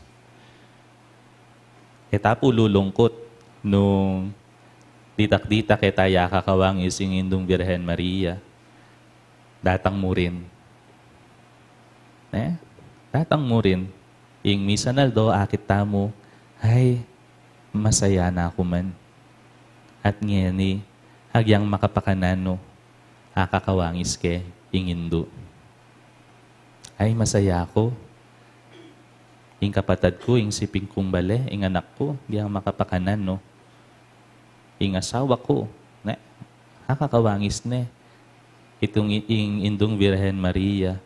E ta pu lulungkut nung ditak-ditak e ta ya kakawangis ing Indung Birhen Maria. Datang mu rin. Ne? Datang mu rin. Ing misan aldo akit tamu, ay, masaya na ku man. At ngeni, agyang makapakanan no, akakawangis ke ing Indu. Ay, masaya ku. Ing kapatad ku, ing siping kung bale, ing anak ku, agyang makapakanan no. Ing asawa ku, ne, akakawangis ne itung i-, ing Indung Birhen Maria,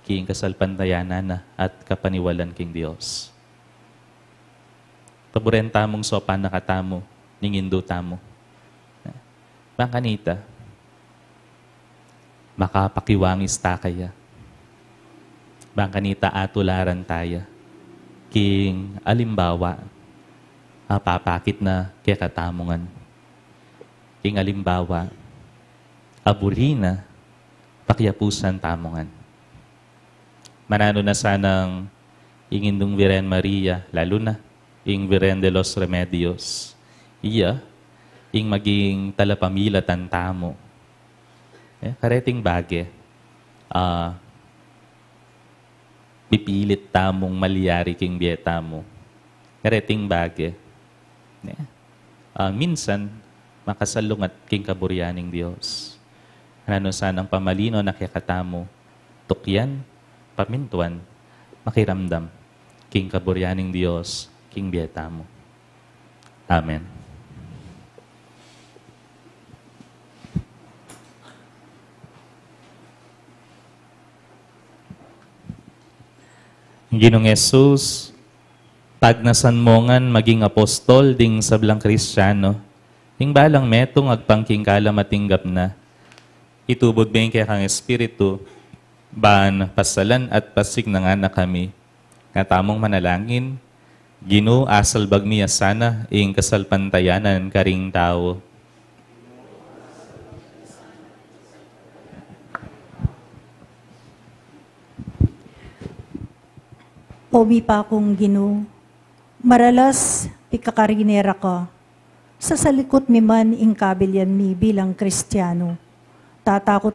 king kasalpantayanan na at kapaniwalan king Dios. Paburen tamung sopan na katamu ning Indu tamu. Bang kanita, makapakiwangis ta kaya. Bang kanita atularan taya king alimbawa a papakit na kekatamu ngan. King alimbawa a buri na pakiapusan tamu ngan. Mananu na sanang ing Indung Birhen Maria, lalu na ing Birhen de los Remedios, iya ing maging talapamilatan tamu. E, kareting bage, a, pipilit tamung malyari king bie tamu. Kareting bage, ne? A, minsan, makasalungat king kaburian ning Dios. Nanu sanang pamalino na kekatamu, tukyan, pamintuan, makiramdam king kaburian ning Dios king bie tamu. Amen. Ginung Jesus, pagnasan mo ngan maging apostol ding sablang Kristiano, ing balang metung agpang king kalam a tinggap na. Itubud me ing kekang Espiritu, ban pasalan at pasignan na kami. Nga tamung manalangin, Ginu, asalbag mi ya sana ing kasalpantayanan karing tau. O mipakung Ginu, maralas pikakarine ra ka. Sasalikut mi man ing kabilyan mi bilang Kristiano. Tatakut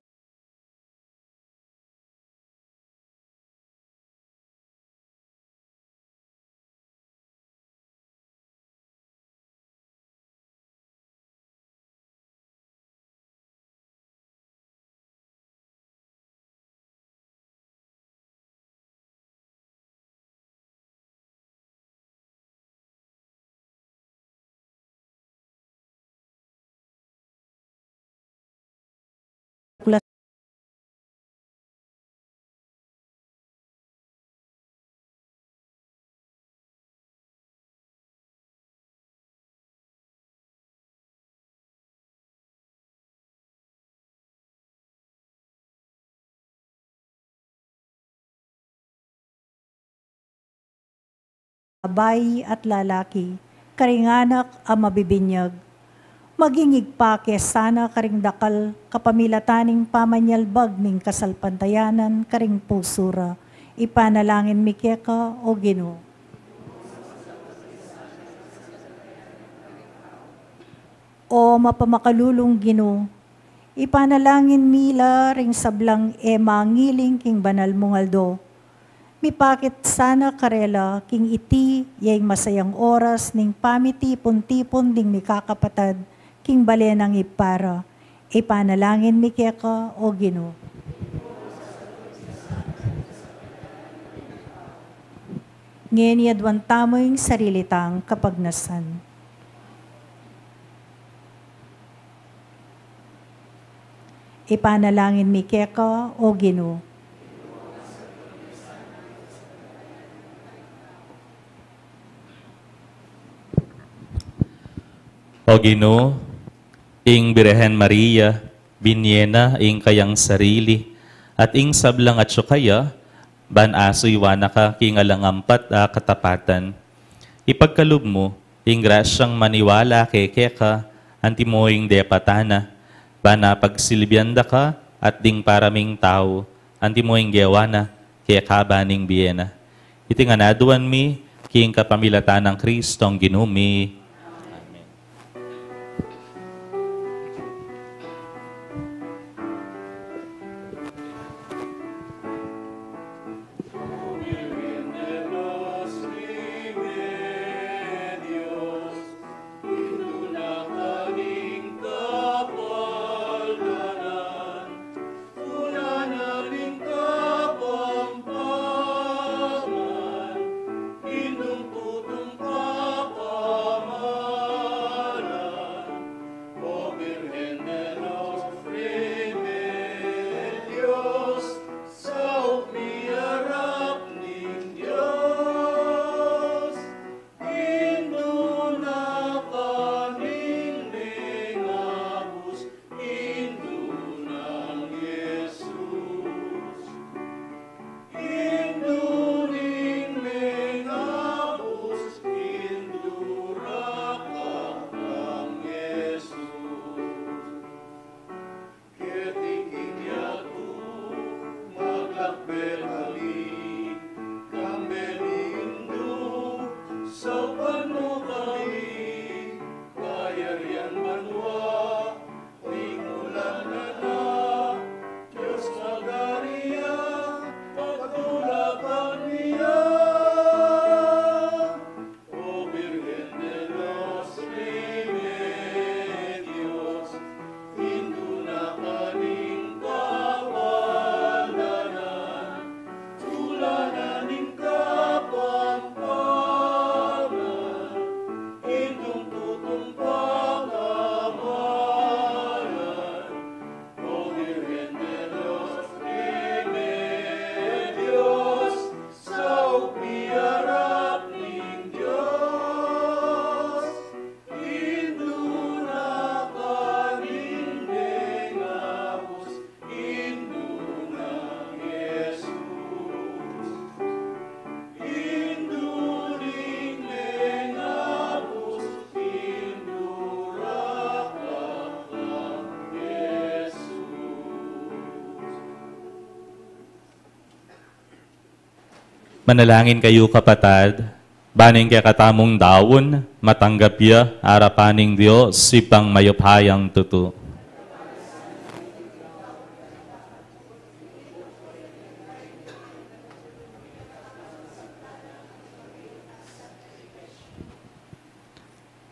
Babai at lalaki, karing anak a mabibinyag. Maging ibpa ke sana karing dakal kapamilatan ning pamanyalbag ning kasalpantayanan karing pusu ra. Ipanalangin mi keka, O Ginu. O mapamakalulung Ginu, ipanalangin mi la ring sablang e mangiling king banal mung aldo. Mipakit sana karela king iti ya ing masayang oras ning pamitipun-tipun ding mikakapatad king bale nang Ibpa ra. Ipanalangin mi keka, O Ginu. Ngeni aduan tamu ing sarili tang kapagnasan. Ipanalangin mi keka, O Ginu. O Ginu, ing Birhen Maria, binie na ing kayang sarili, at ing sablang atyu kaya, ban asuyuan na ka king alang ampat a katapatan. Ipagkalub mu, ing grasyang maniwala ke keka, antimo ing depatan na, ban apagsilbian da ka, at ding para ming tau, antimo ing gewa na, keka ban ing bie na. Iti ngan aduan mi, king kapamilatan nang Kristong Ginu mi. Amen. Manalangin kayu, kapatad, ban ing kekatamung daun matanggap ya arapan ning Dios, Ibpang mayupayang tutu.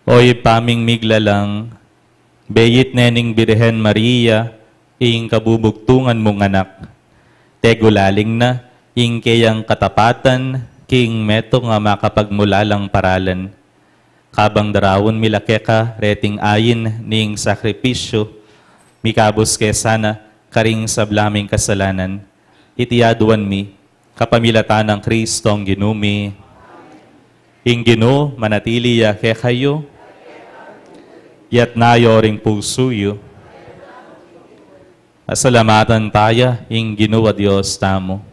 O Ibpa ming miglalang, beit ne ning Birhen Maria ing kabubugtungan mung anak. Tegulaling na ing keyang katapatan king metung a makapagmulalang paralan. Kabang daraun mi la keka reting ain ning sakripisyu, mikabus ke sana karing sabla ming kasalanan. Iti aduan mi kapamilatan nang Kristong Ginu mi. Ing Ginu manatili ya kekayu. Iyatas yu ring pusu yu. Pasalamatan taya ing Ginu a Dios tamu.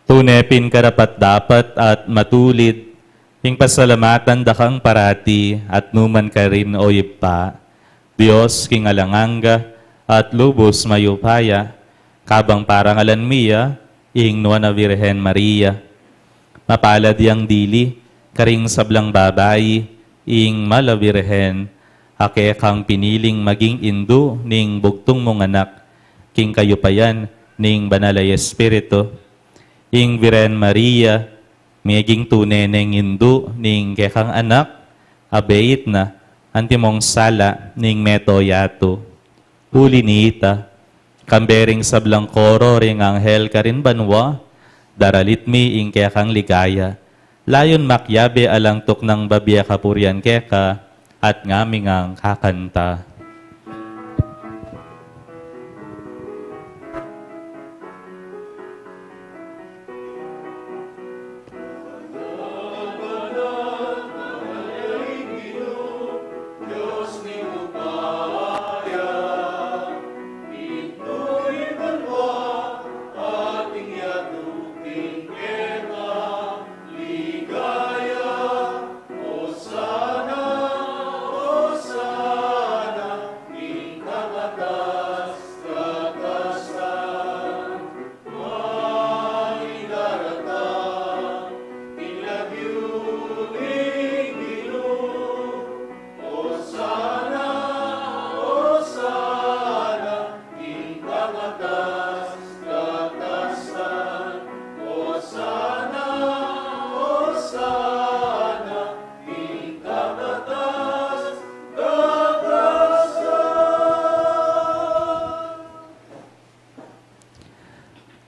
Tune pin karapat-dapat at matulid ing pasalamatan da kang parati at nu man karin, O Ibpa, Dios king alang angga at lubus mayupaya, kabang parangalan mi ya ing Nuan a Birhen Maria. Mapalad yang dili karing sablang babai ing Mal a Birhen, a kekang piniling maging indu ning bugtung mung anak, king kayupayan ning Banal a Espiritu. Ing Birhen Maria, meging tune neng indu ning kekang anak, a beit na antimong sala ning meto yatu. Uli nita, kambe ring sablang koro ring anghel karin banua, daralit mi ing kekang ligaya. Layun makiabe alang tuknang babie kapurian keka, at ngami ngang kakanta.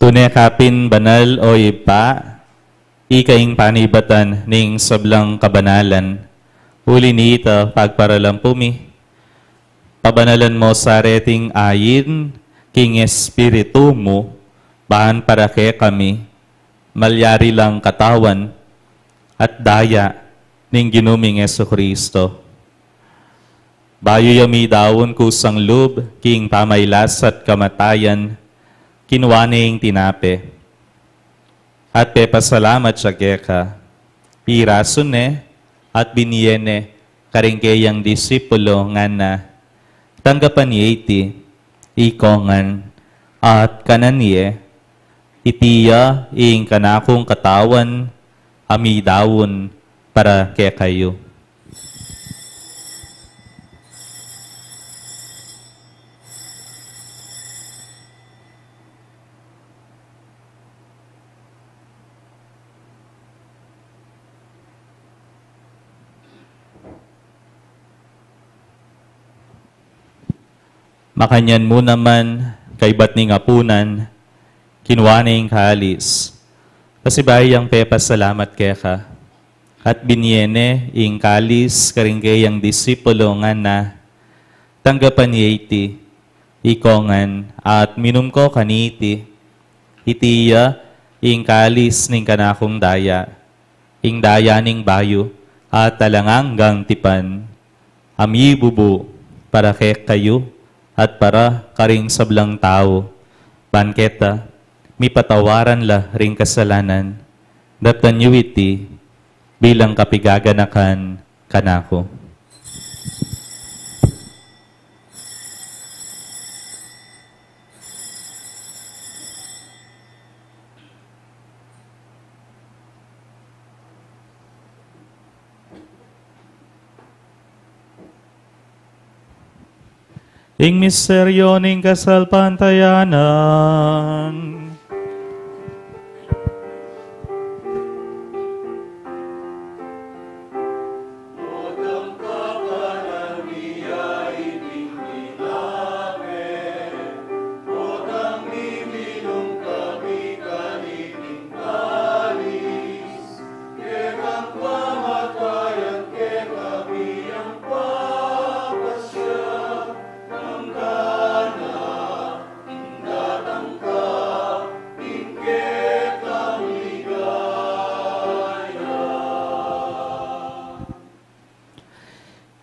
Tune ka pin banal, O Ibpa, ika ing panibatan ning sablang kabanalan. Uli nita, pagparalampu mi, pabanalan mo sa reting ain king Espiritu mu, ban para kekami malyari lang katawan at daya ning Ginu ming Jesucristo. Bayu ya midaun kusang lub king pamailas at kamatayan, kinua ne ing tinape at pepasalamat ya keka, pirasu ne at binie ne karing keyang disipulo, ngana: Tanggapan ye iti, ikongan, at kanan ye, iti ya ing kanakung katawan a midaun para kekayu. Makanyan mu naman, kaybat ning apunan, kinua ne ing kalis, pasibayu yang pepasalamat keka, at binie ne ing kalis karing keyang disipulo, ngana: Tanggapan ye iti, ikongan, at minum ko kaniti, iti ya ing kalis ning kanakung daya, ing daya ning bayu at alang anggang tipan, a mibubu para kekayu at para karing sablang tau, ban keta mipatawaran la ring kasalanan. Daptan yu iti bilang kapigaganakan kanaku. Ing misteryo ning kasalpantayanan.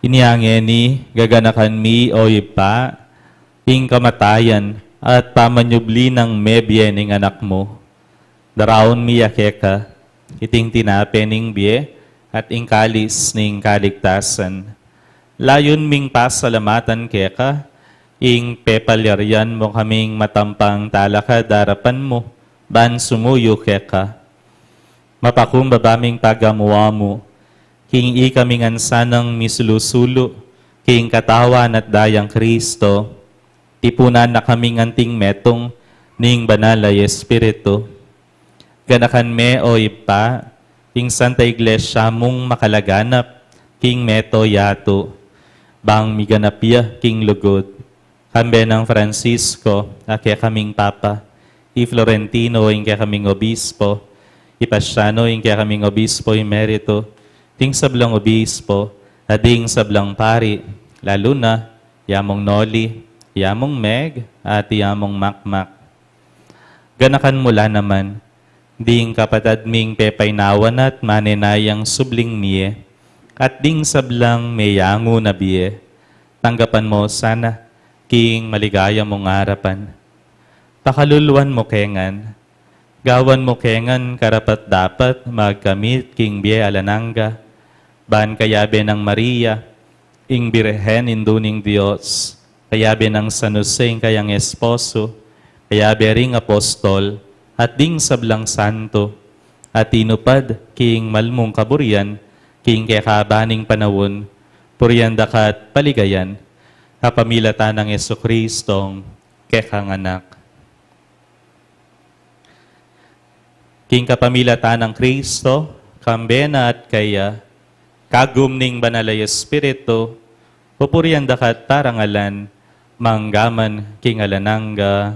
Inya ngeni, gaganakan mi, o Ibpa, ing kamatayan at pamanyubli nang mebie ning Anak mu. Daraun mi ya keka iting tinape ning bie at ing kalis ning kaligtasan. Layun ming pasalamatan keka ing pepalyarian mu kaming matampang talakad arapan mu ban sumuyu keka. Mapakumbaba ming pagamu-amu king ikami ngan sanang misulu-sulu king Katawan at Dayang Kristo. Tipunan na kaming anting metung ning Banal a Espiritu. Ganakan me, o Ibpa, ing Santa Iglesia mung makalaganap king mabilug a yatu, bang miganap ya king lugud. Kambe nang Francisco a kekaming Papa, i Florentino ing kekaming Obispo, i Paciano ing kekaming Obispo Emerito, ding sablang obispo, at ding sablang pari, lalu na i Among Noli, i Among Meg, at i Among Makmak. Ganakan mu la naman ding kapatad ming pepainawa na at manenaya king subling mie, at ding sablang meyangu na bie. Tanggapan mu sana king maligaya mung arapan. Pakaluluan mu ke ngan, gawan mu ke ngan karapat-dapat magkamit king bie alang angga, ban kayabe nang Maria, ing Birhen Indu ning Dios, kayabe nang San Jose ing kayang esposo, kayabe ring apostol, at ding sablang santo, a tinupad king malmung kaburian king kekaban ning panaun, purian da ka at paligayan, kapamilatan nang Jesucristong kekang Anak. King kapamilatan nang Kristo, kambe na at kaya, kagum ning Banal a Espiritu, pupurian da ka at parangalan, mangga man king alang angga.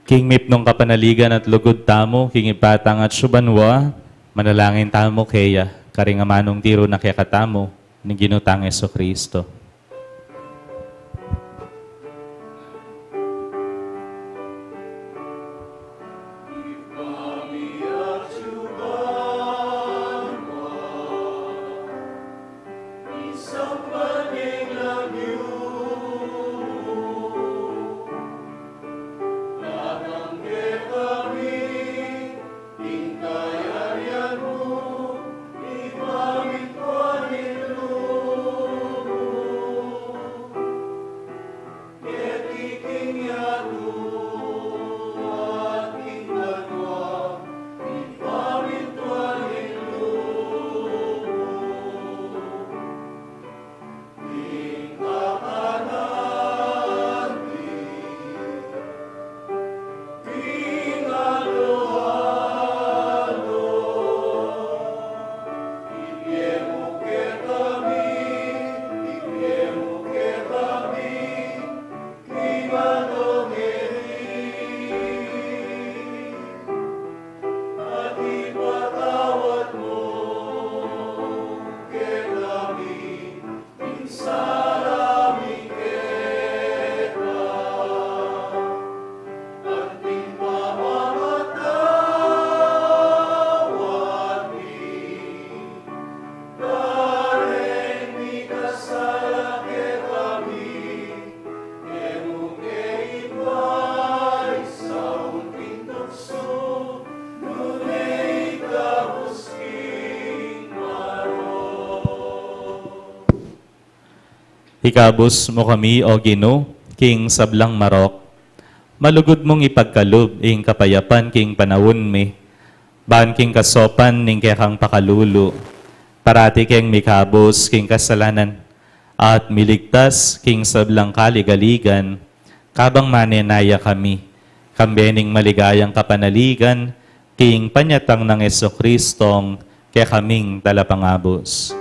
King mipnung kapanaligan at lugud tamu king Ibpa tang atsu banua, manalangin tamu keya, karing amanung tiru na kekatamu ning Ginu tang Jesucristo. Ikabus mu kami, O Ginu, king sablang marok. Malugud mung ipagkalub ing kapayapan king panaun mi, ban king kasaupan ning kekang pakalulu, parati keng mikabus king kasalanan at miligtas king sablang kaligaligan, kabang manenaya kami kambe ning maligayang kapanaligan king panyatang nang Jesucristong kekaming Talapangabus.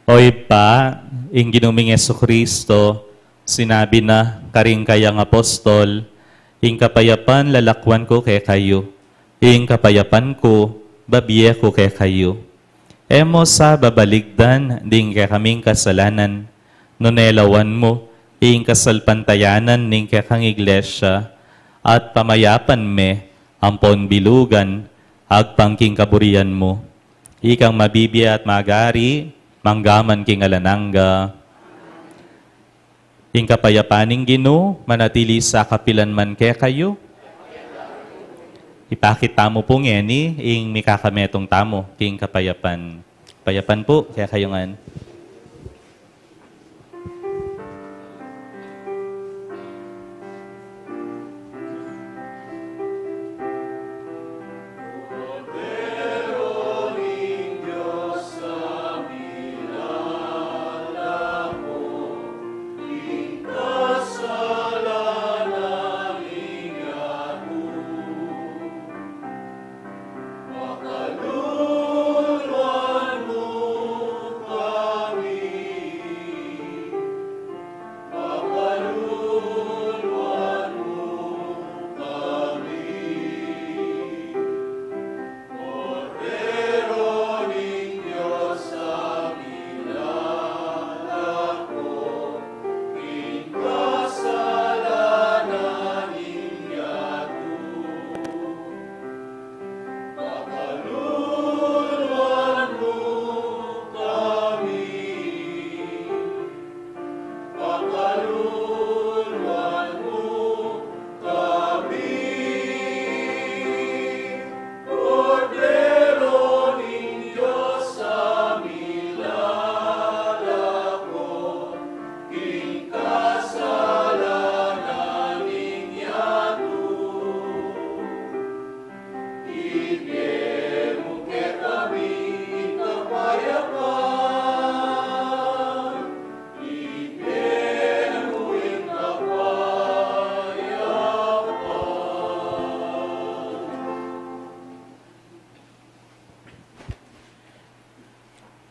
O Ibpa, ing Ginu ming Jesucristo, sinabi na karing kayang apostol, "Ing kapayapan lalakwan ku kekayu, ing kapayapan ku babie ku kekayu." E mu sa babaligdan ding kekaming kasalanan, nune lawan mu ing kasalpantayanan ning kekang Iglesia, at pamayapan me ampon bilugan agpang king kaburian mu. Ikang mabibie at magari, mangga man king alang angga. Ing kapayapan ning Ginu manatili sa kapilan man kekayu. Ipakit tamu pu ngeni ing mikakametung tamu king kapayapan. Kapayapan pu kekayu ngan.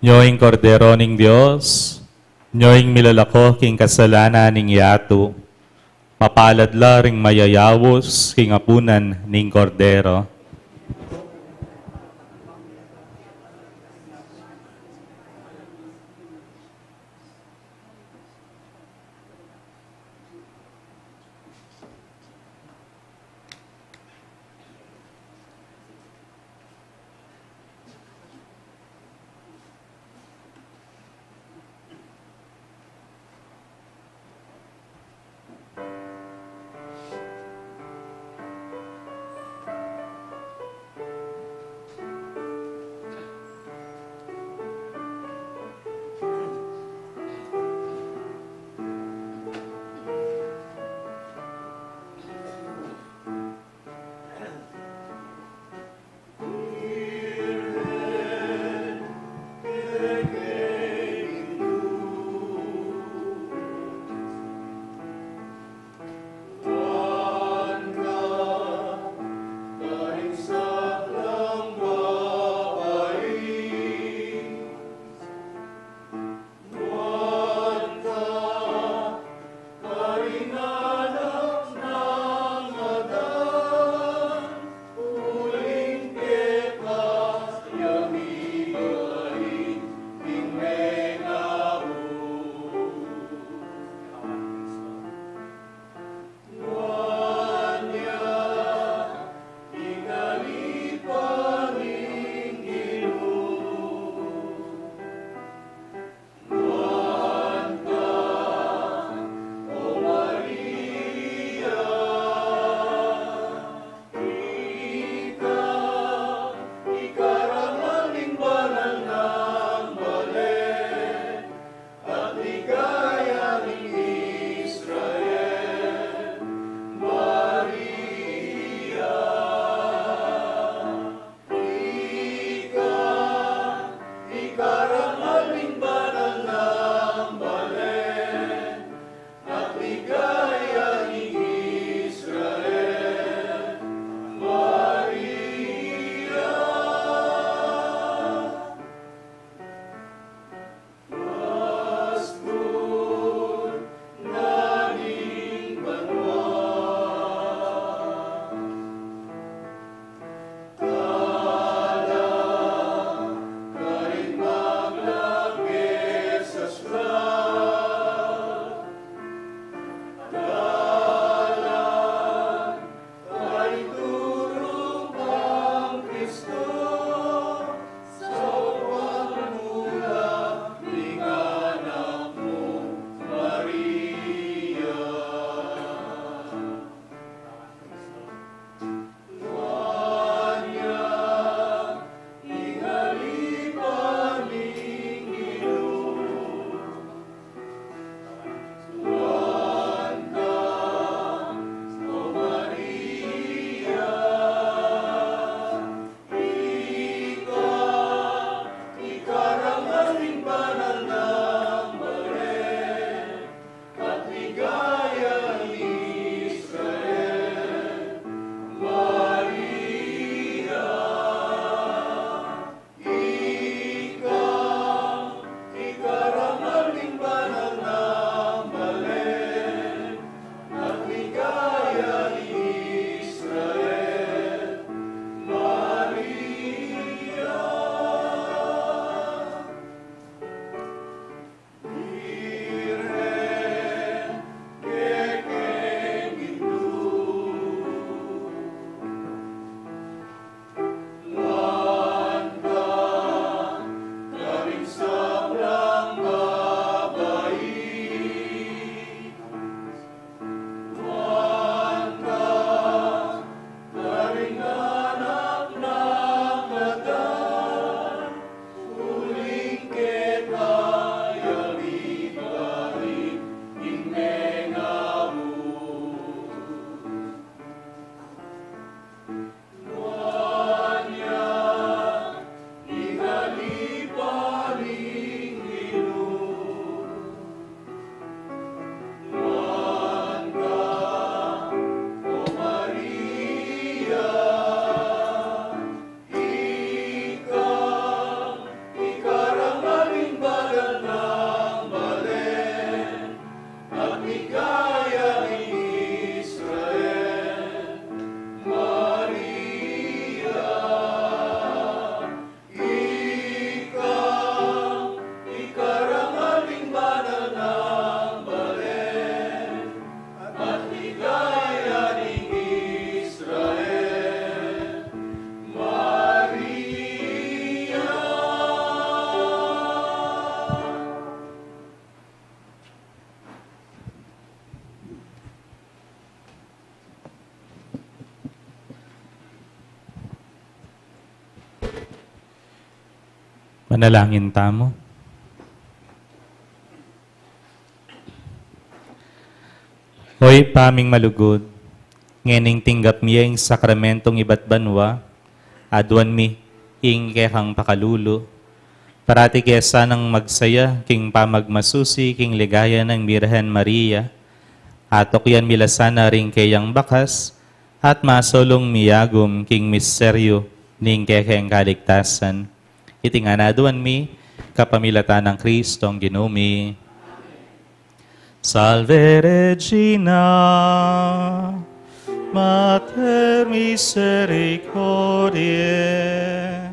Nyo ing Kordero ning Dios, nyo ing milalako king kasalanan ning yatu. Mapalad la ring mayayaus king apunan ning Kordero. Manalangin tamu. O Ibpa ming malugud, ngening tinggap mi ing sakramentong ibat banua, aduan mi ing kekang pakalulu. Parati ke sanang magsaya king pamagmasusi king ligaya nang Birhen Maria. Atukyan mi la sana ring keyang bakas, at masulung miyagum king misteryu ning kekeng kaligtasan. Iti ngan aduan mi, kapamilatan nang Kristong Ginu mi. Salve Regina, Mater misericordiae.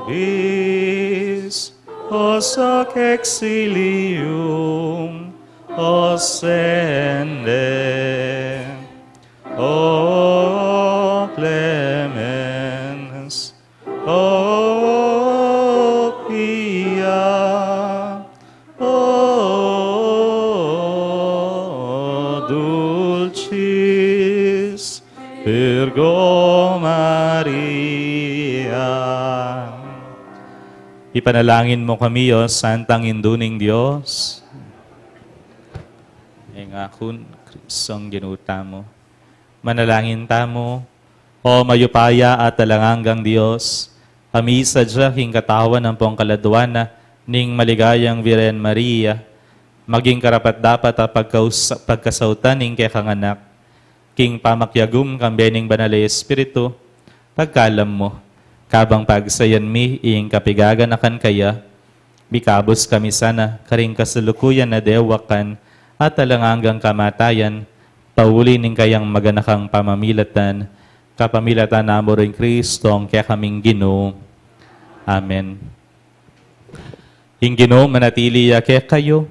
Nobis hoc exilium ostende, o clemens, o pia, o dulcis Virgo Maria. Ipanalangin mu kami, O Santang Indu ning Dios. Ing akun, Kristong Ginu tamu. Manalangin tamu. O mayupaya at alang anggang Dios, kami sadya king katawan ampong kaladua na ning maligayang Birhen Maria, maging karapat-dapat a pagkaus-, pagkasautan ning kekang Anak, king pamakiagum kambe ning Banal a Espiritu, pagkalam mu, kabang pagsayan mi ing kapigaganakan kaya, mikabus kami sana karing kasalukuyan a dewakan at alang anggang kamatayan, pauli ning kayang maganakang pamamilatan, kapamilatan na mu ring Kristong kekaming Ginu. Amen. Ing Ginu manatili ya kekayu.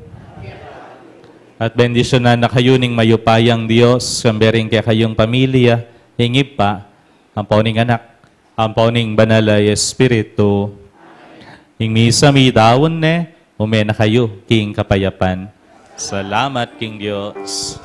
At bendisyunan na kayu ning mayupayang Dios, kambe ring kekayung pamilya, ing Ibpa, ampo ning Anak, ampo ning Banal a Espiritu. Ing misa midaun ne, ume na kayu king kapayapan. Salamat king Dios.